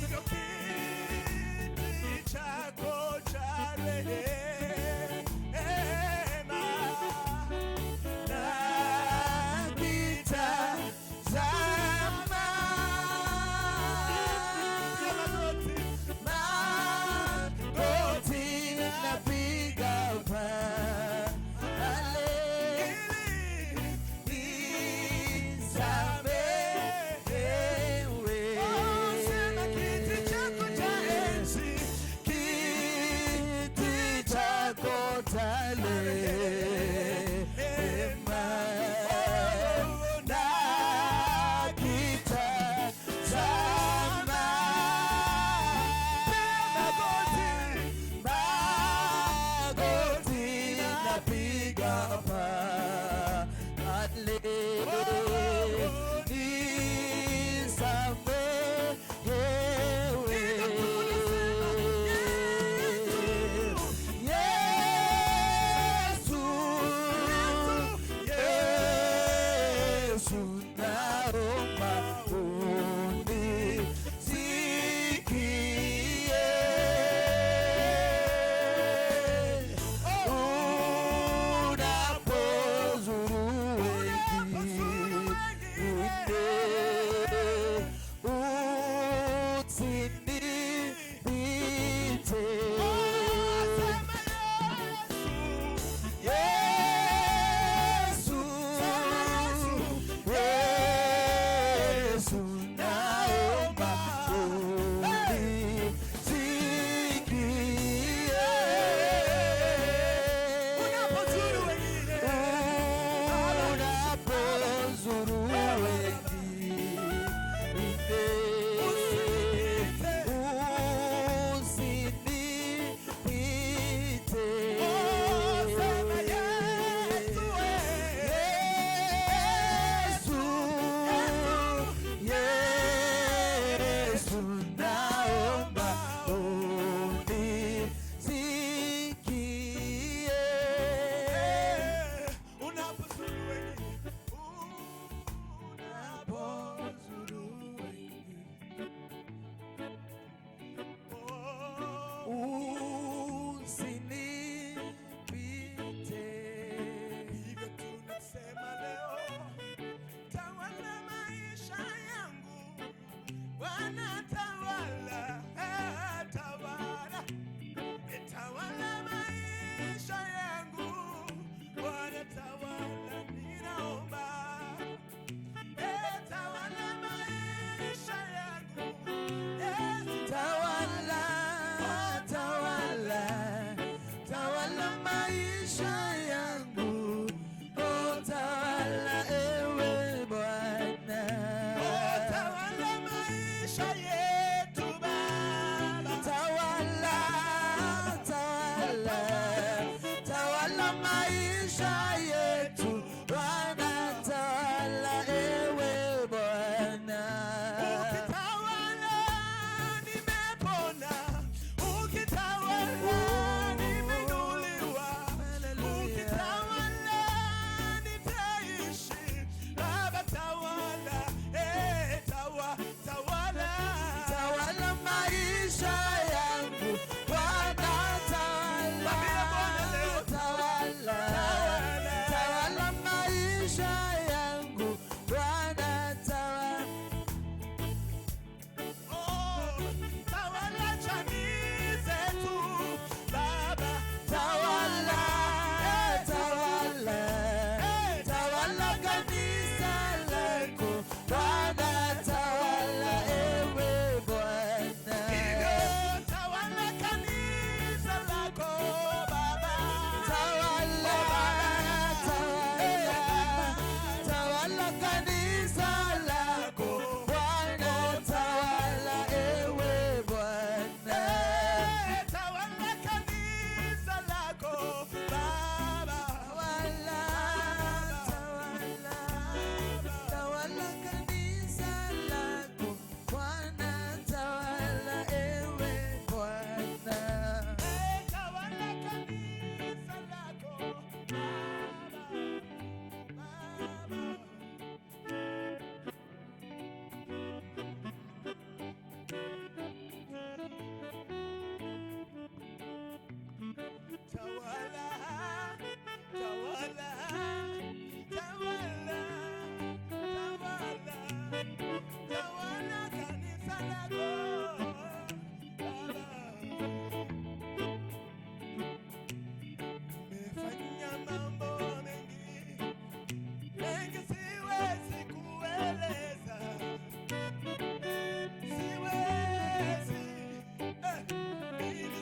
Hivyo kiti chako cha rehema Nakitazama magoti napiga pale nisamehewe. Sema kiti chako cha enzi, Kiti chako cha rehema nakitazama magoti napiga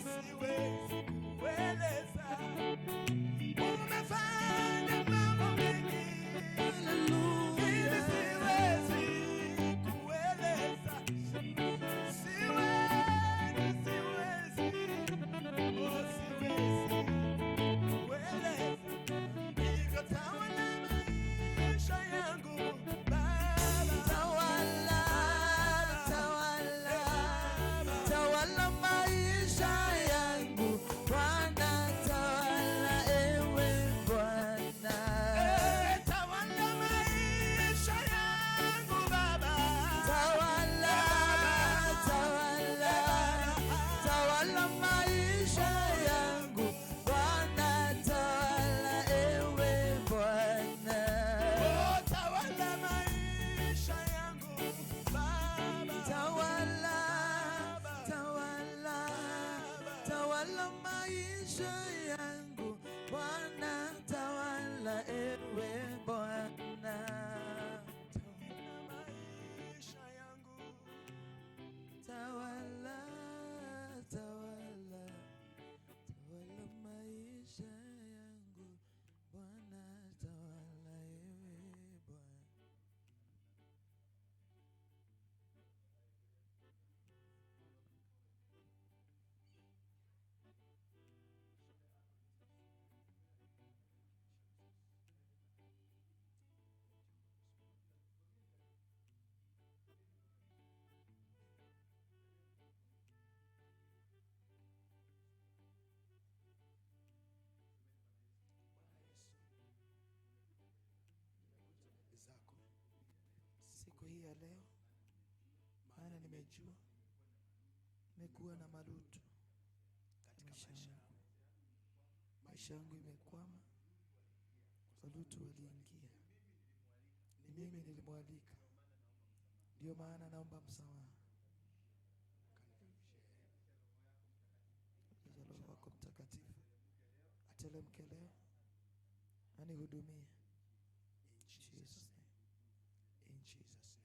Siwezi kueleza. Nimejua nimekuwa na malutu katika maisha maisha yangu, yangu. Maisha yangu imekwama, walutu waliingia, ni mimi nilimwalika, ndio maana naomba msamaha. Kanikaribishe. Jaza Roho wako Mtakatifu atelemke leo anihudumie. In In Jesus' Jesus name. name. In Jesus' name.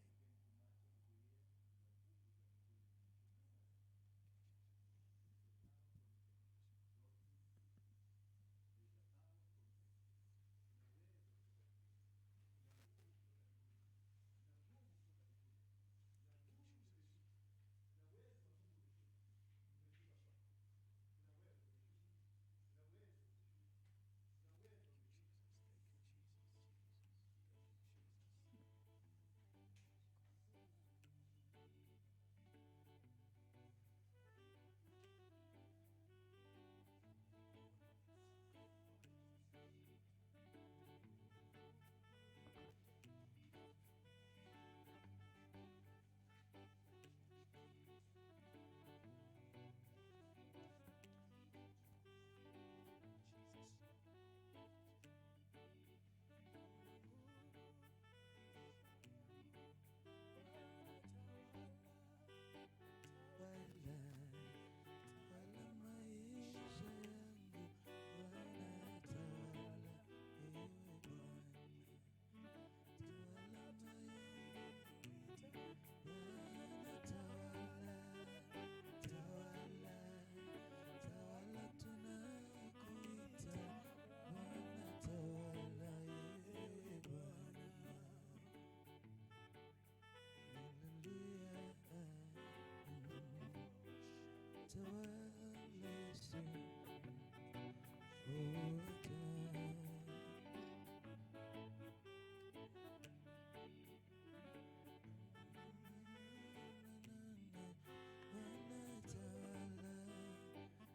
Tawala, tawala maisha yangu, Bwana tawala, ewe Bwana. Tawala maisha, Bwana tawala, tawala, tawala tunakuita, Bwana tawala, ewe Bwana. Hallelujah. Tawala Yesu, oh, tawala. Bwana tawala,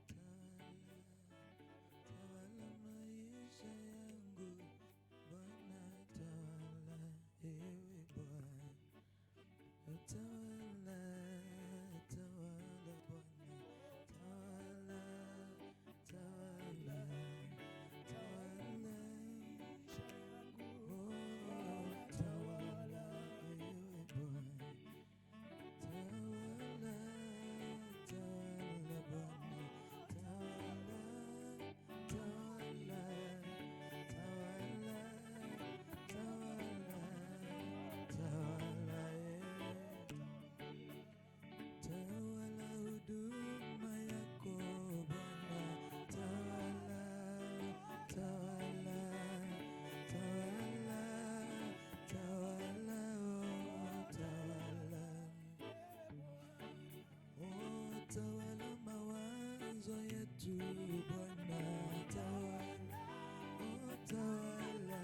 tawala, tawala maisha yangu, Bwana tawala, ewe Bwana. Tawala, tawala Bwana, tawala, tawala, tawala, oh, tawala, ewe Bwana. Tawala, tawala Bwana, tawala, tawala, tawala, tawala, tawala, eh. Tawala huduma yako Bwana, tawala, tawala, tawala, tawala, oh, tawala. Oh, tawala mawazo yetu Bwana, tawala, oh, tawala,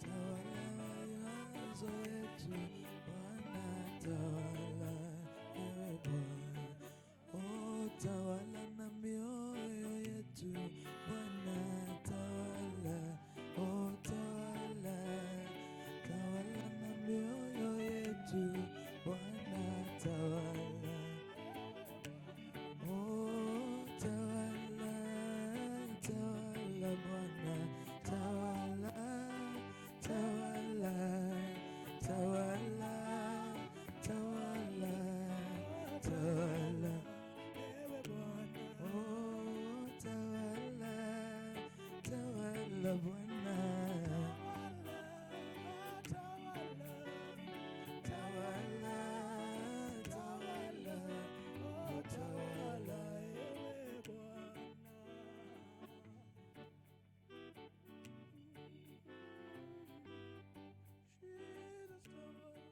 tawala mawazo yetu Bwana, tawala, ewe Bwana. Oh, tawala na mioyo yetu Bwana, tawala, oh, tawala, tawala na mioyo yetu Bwana, tawala. Oh, tawala, tawala Bwana, tawala, tawala, tawala, tawala, tawala. Oh, tawala, tawala Bwana, tawala, tawala, oh, tawala, ewe Bwana. Jesus, tawala.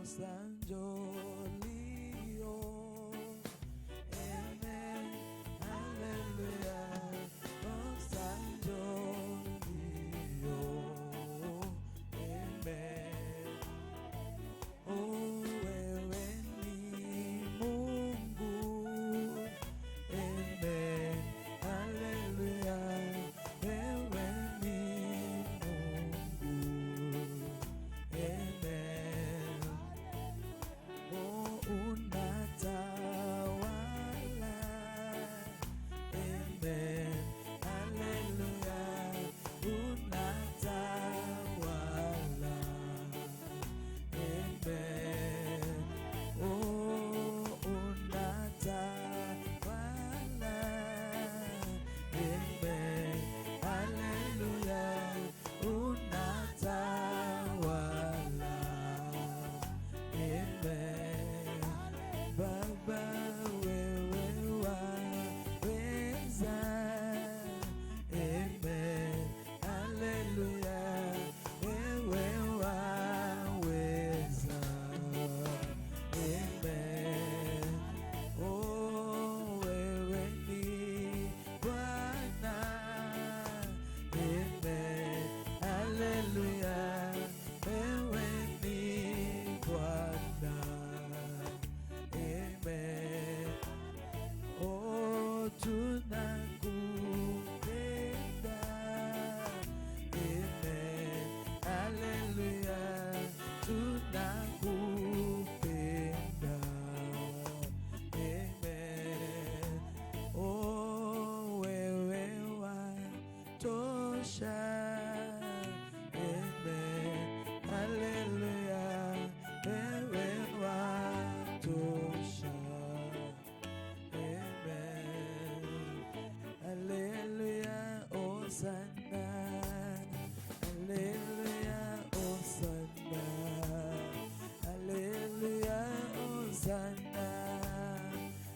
Osanjolio. Amen, hallelujah, Osanjolio. Amen. Oh, wewe ni Mungu. Amen, hallelujah, wewe ni Mungu. Amen. Oh, unatawala. Amen, hallelujah, unatawala. Amen. Oh, unatawala. Amen. Hallelujah. Unatawala. Amen. Baba wewe waweza. Amen. Hallelujah. Wewe waweza. Amen. Oh, wewe ni Bwana. Amen. Hallelujah. Wewe ni Bwana. Amen. Oh, tunakupenda. Amen. Hallelujah. Tunakupenda. Amen. Oh, wewe watosha. Amen. Hallelujah. Wewe watosha. Amen. Hallelujah, Hosanna. Hallelujah, Hosanna. Hallelujah, Hosanna.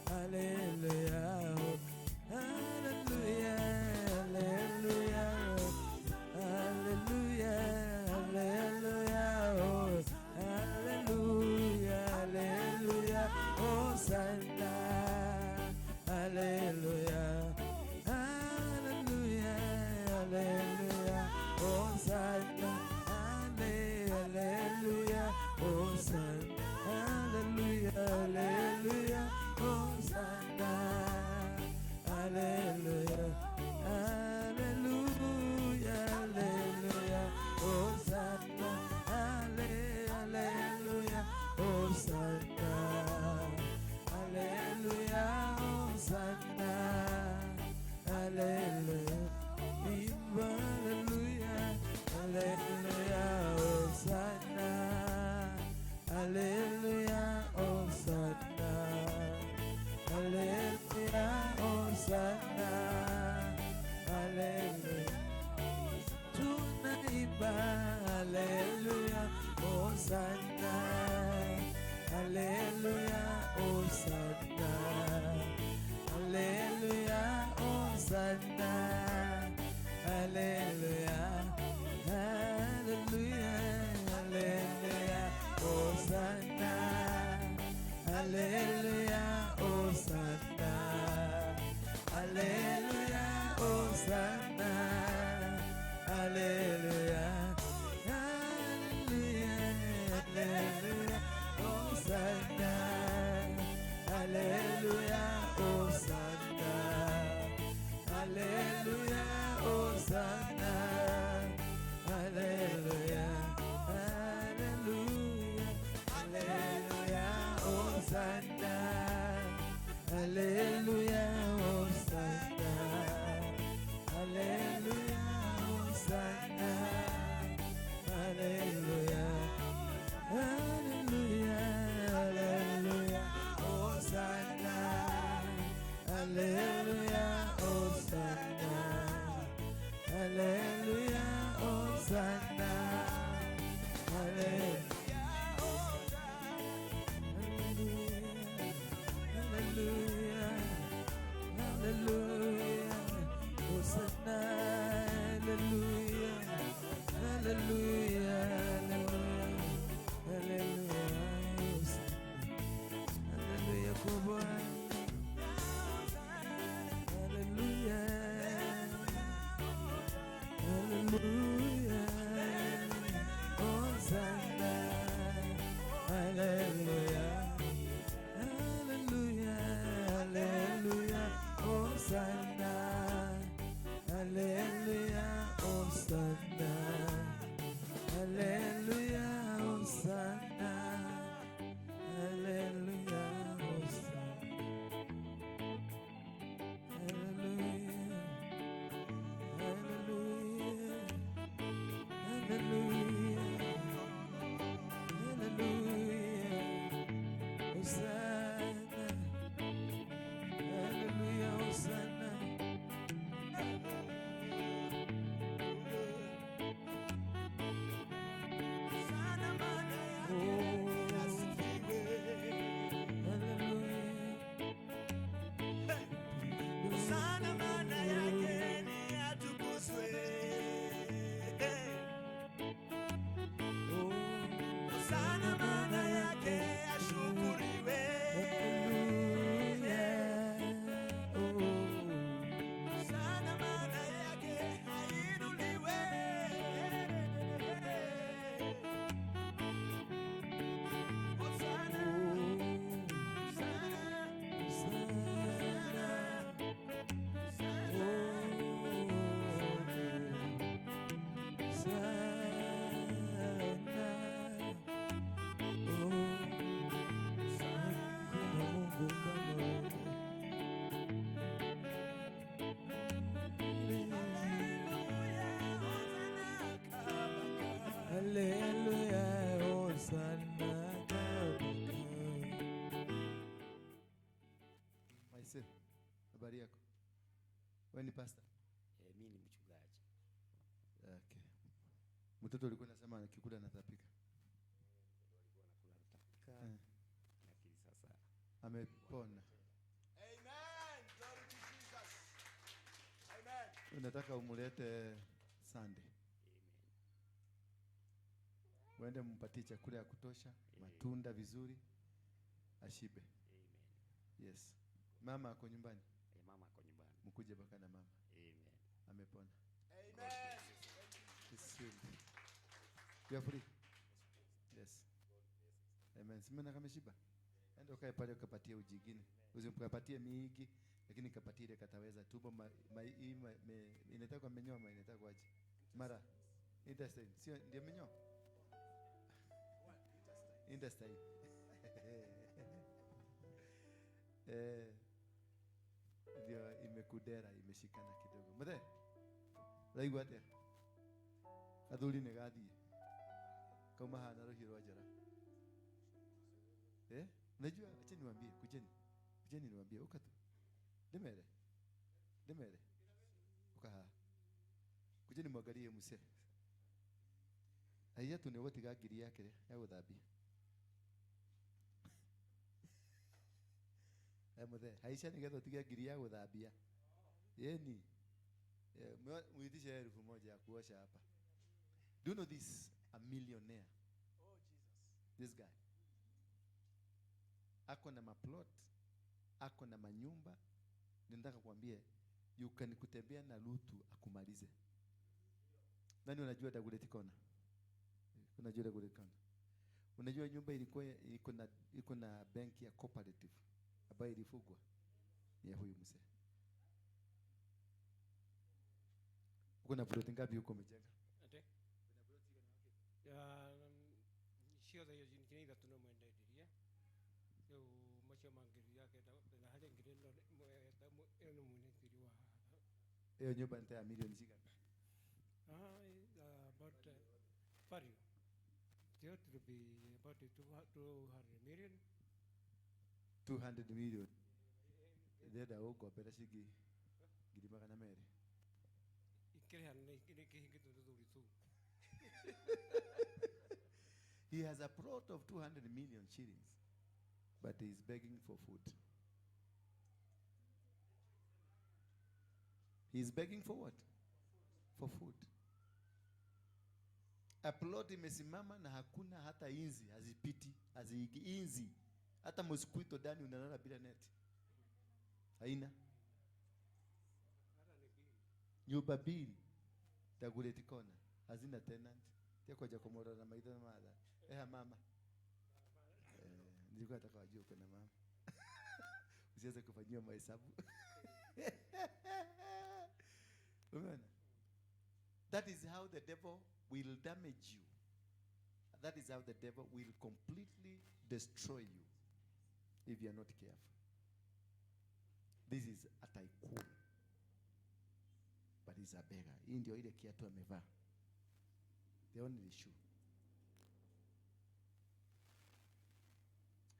Hallelujah. Hallelujah, hallelujah. Hallelujah, hallelujah, oh, hallelujah, hallelujah, Hosanna, hallelujah, hallelujah, hallelujah, Hosanna, hallelujah, Hosanna, hallelujah, hallelujah, Hosanna, hallelujah, hallelujah, hallelujah, Hosanna, hallelujah, Hosanna, hallelujah, Hosanna, hallelujah, imba hallelujah, hallelujah, Hosanna, hallelujah, Hosanna, hallelujah, Hosanna, hallelujah. Tunaimba hallelujah, Hosanna, hallelujah, Hosanna, hallelujah, Hosanna, hallelujah, hallelujah, hallelujah, Hosanna, hallelujah, Hosanna, hallelujah, Hosanna, hallelujah, hallelujah, hallelujah, Hosanna, hallelujah, Hosanna, hallelujah, Hosanna, hallelujah, hallelujah, hallelujah, Hosanna, hallelujah, Hosanna, hallelujah, Hosanna, hallelujah, hallelujah, hallelujah, Hosanna, hallelujah, Hosanna, hallelujah, Hosanna, hallelujah. Hallelujah, hallelujah, Hosanna, hallelujah, hallelujah, hallelujah, hallelujah. Hosanna, Hallelujah, Hosanna, Hallelujah, Hosanna, Hallelujah, Hosanna, Hallelujah, Hallelujah, Hallelujah, Hallelujah, Hosanna, Hallelujah, Hosanna. Sana maana yake ni atukuzwe. Sana maana yake ashukuriwe. Sana maana yake ainuliwe. Hosana, Hosana, Hallelujah, Hosanna, Maise, habari yako? Wewe ni pastor? Mimi ni mchungaji. Okay. Mtoto ulikuwa unasema akikula anatapika. Alikuwa anakula Eh. natapika, lakini sasa Amepona. Amen. Glory to Jesus. Amen. Unataka umulete Sunday. Uende mpatie chakula ya kutosha, matunda vizuri, ashibe. Amen. Yes. Mama ako nyumbani? Mama ako nyumbani. Mkuje baka na mama. Amen. Amepona. Amen. It's healed. You are free? Yes. Amen. Simena kameshiba. Enda ukae pale ukapatie uji ingine. Usimpatie mingi lakini kapatie ile kataweza tumbo ma, ma, hii ma, me, inataka minyoo ama inataka aje? Mara intestine. Sio ndio minyoo? Intestine. Ndio imekudera imeshikana kidogo. Muthe. Raigua atia? Gathuri nĩ gathiĩ. Kauma haha na rũhiũ rwa njora. Eh? Unajua, acha niwaambie, kujeni. Kujeni niwaambie, uka tu. Ndemere. Ndemere. Uka haha. Kujeni mwangalie muse. Aiya tu nĩ ũgũtiga ngiri yake ya gũthambia. Muthe, haica nĩgetha ũtige ngiri ya gũthambia. Yeni. Muitishe 1000 ya kuosha hapa. Do you know this? A millionaire. Oh, Jesus. This guy. Ako na maplot, ako na manyumba. Ninataka kuambia, you can kutembea na Lutu akumalize. Nani unajua Dagoretti Corner? Unajua Dagoretti Corner? Unajua nyumba ilikuwa iko na benki ya cooperative ambayo ilifungwa ni ya huyu mzee. Uko na plot ngapi huko umejenga? Ate? Ciothe nginya ithatũ no mwendendirie rĩu macio mangĩ yakenda na harĩa ngiri ĩno ĩno mwene tĩri wa Hiyo nyumba ni ya milioni cigana? About value it ought to be about 200 million. 200 million. Ndĩrenda gũngombera ciringi 200,000. Ikĩrĩha nĩ kĩhingĩtwo tũthuri tũu. He has a plot of 200 million shillings, but he is begging for food. He is begging for what? For food. A plot imesimama na hakuna hata inzi, hazipiti, haziigi inzi. Hata mosquito ndani unalala bila net. Haina. Nyumba mbili Dagoretti Corner hazina tenant. Tia kwaja kumurora na maitho matha. Eha mama. Nilikuwa nataka wajue uko na mama. Usiweze kufanyiwa mahesabu. Umeona? That is how the devil will damage you. That is how the devil will completely destroy you if you are not careful. This is a tycoon. But he's a beggar. Hii ndio ile kiatu amevaa. The only shoe.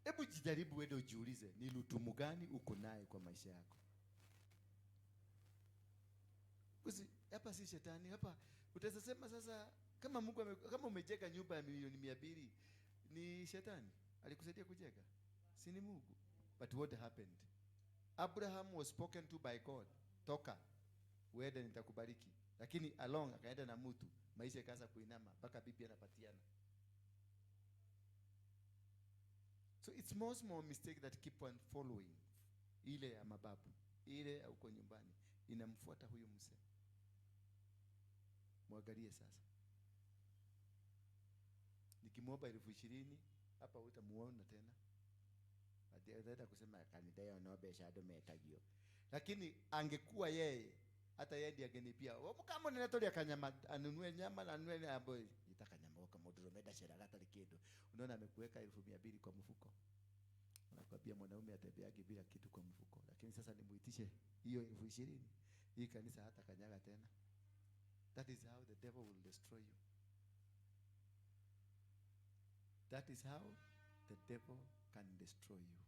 Hebu jijaribu wewe ujiulize ni lutumu gani uko naye kwa maisha yako. Kusi, hapa si shetani, hapa utaweza sema sasa kama Mungu kama umejenga nyumba ya milioni 200 ni shetani alikusaidia kujenga? Si ni Mungu. But what happened? Abraham was spoken to by God. Toka uende nitakubariki. Lakini along akaenda na mtu, maisha ikaanza kuinama mpaka bibi anapatiana. So it's more small mistake that keep on following. Ile ya mababu, ile ya uko nyumbani inamfuata huyu mzee. Mwangalie sasa. Nikimwomba 20,000 hapa utamuona tena. Ataenda kusema kanidai no besha adometagio. Lakini angekuwa yeye hata yeye ndiye angenipia. Kama ninatolia kanyama anunue nyama na anunue ambayo itaka nyama kama muduromeda shera hata kindu. Unaona amekuweka 200,000 kwa mfuko. Anakuambia mwanaume atembeage bila kitu kwa mfuko. Lakini sasa nimuitishe hiyo 20,000. Hii kanisa hata kanyaga tena. That is how the devil will destroy you. That is how the devil can destroy you.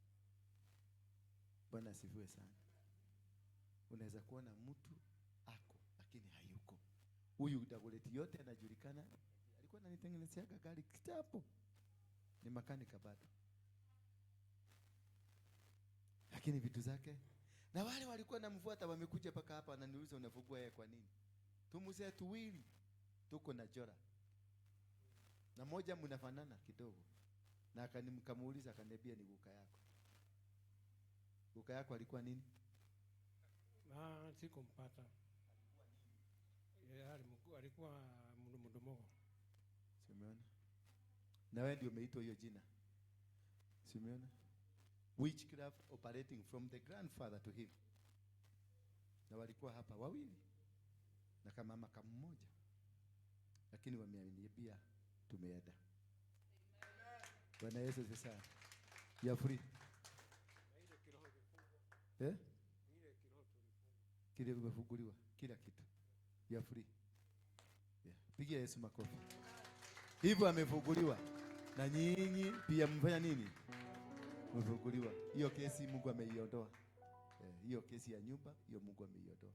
Bwana asifiwe sana. Unaweza kuona mtu ako lakini hayuko. Huyu Dagoleti yote anajulikana, alikuwa ananitengenezea gari kitambo. Ni makanika bado. Lakini vitu zake na wale walikuwa namfuata wamekuja paka hapa wananiuliza unafungua yeye kwa nini? Tumuzee tuwili tuko na Jora. Na moja mnafanana kidogo. Na akanimkamuuliza akaniambia ni guka yako. Guka yako alikuwa nini? Ah, sikumpata. Alikuwa mdomo. Si umeona? Na wewe ndio umeitwa hiyo jina. Si umeona? Witchcraft operating from the grandfather to him. Na walikuwa hapa wawili. Na kama mama kama mmoja. Lakini wameaniambia tumeenda. Bwana Yesu asifiwe sana. You are free. Eh? Kile umefunguliwa kila kitu. You are free. Yeah. Pigia Yesu makofi. Hivyo amefunguliwa. Na nyinyi pia mfanya nini? Mmefunguliwa. Hiyo kesi Mungu ameiondoa. Hiyo kesi ya nyumba, hiyo Mungu ameiondoa.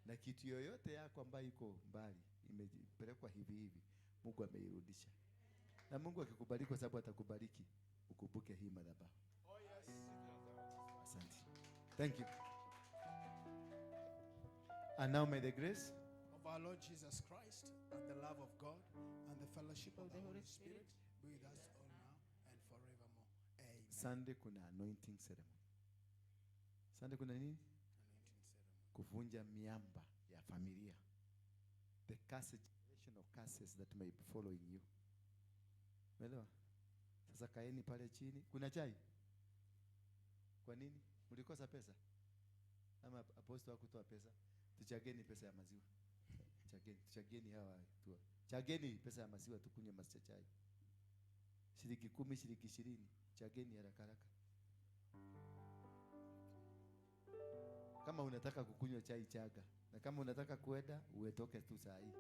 Na kitu yoyote yako ambayo iko mbali imepelekwa hivi hivi, Mungu ameirudisha. Na Mungu akikubariki kwa sababu atakubariki, ukumbuke hii madhabahu. Oh yes. Asante. Thank you. And now may the grace of our Lord Jesus Christ and the love of God and the fellowship of the Holy Spirit be with us all now and forevermore. Amen. Sunday kuna anointing ceremony. Sunday kuna nini? Anointing ceremony. Kuvunja miamba ya familia. The curse, generational curses that may be following you. Umeelewa? Sasa kaeni pale chini. Kuna chai? Kwa nini? Mlikosa pesa? Ama apostle hakutoa pesa? Tuchageni pesa ya maziwa. Chageni, tuchageni hawa tu. Chageni pesa ya maziwa tukunywe maziwa chai. Shilingi 10, shilingi 20. Chageni haraka haraka. Kama unataka kukunywa chai chaga, na kama unataka kuenda uetoke tu saa hii.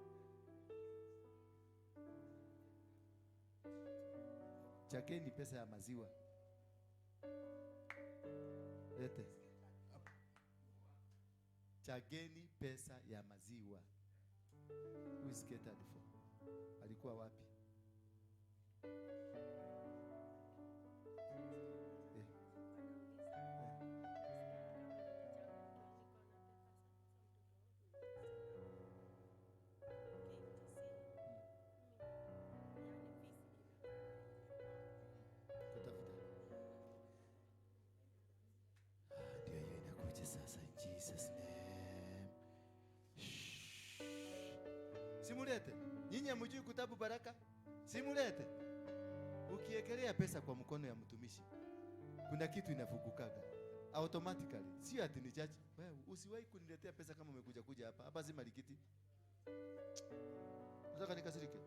Chageni pesa ya maziwa. Lete. Chageni pesa ya maziwa. Who is catered for? Alikuwa wapi? Ndio hiyo inakuja sasa in Jesus name. Simulete. Nyinyi hamjui kutabu baraka? Simulete. Ukiekelea pesa kwa mkono ya mtumishi, kuna kitu inafungukaga automatically. Sio ati ni church. Wewe Usiwahi kuniletea pesa kama umekuja kuja hapa. Hapa si Marikiti. Nataka nikasirike.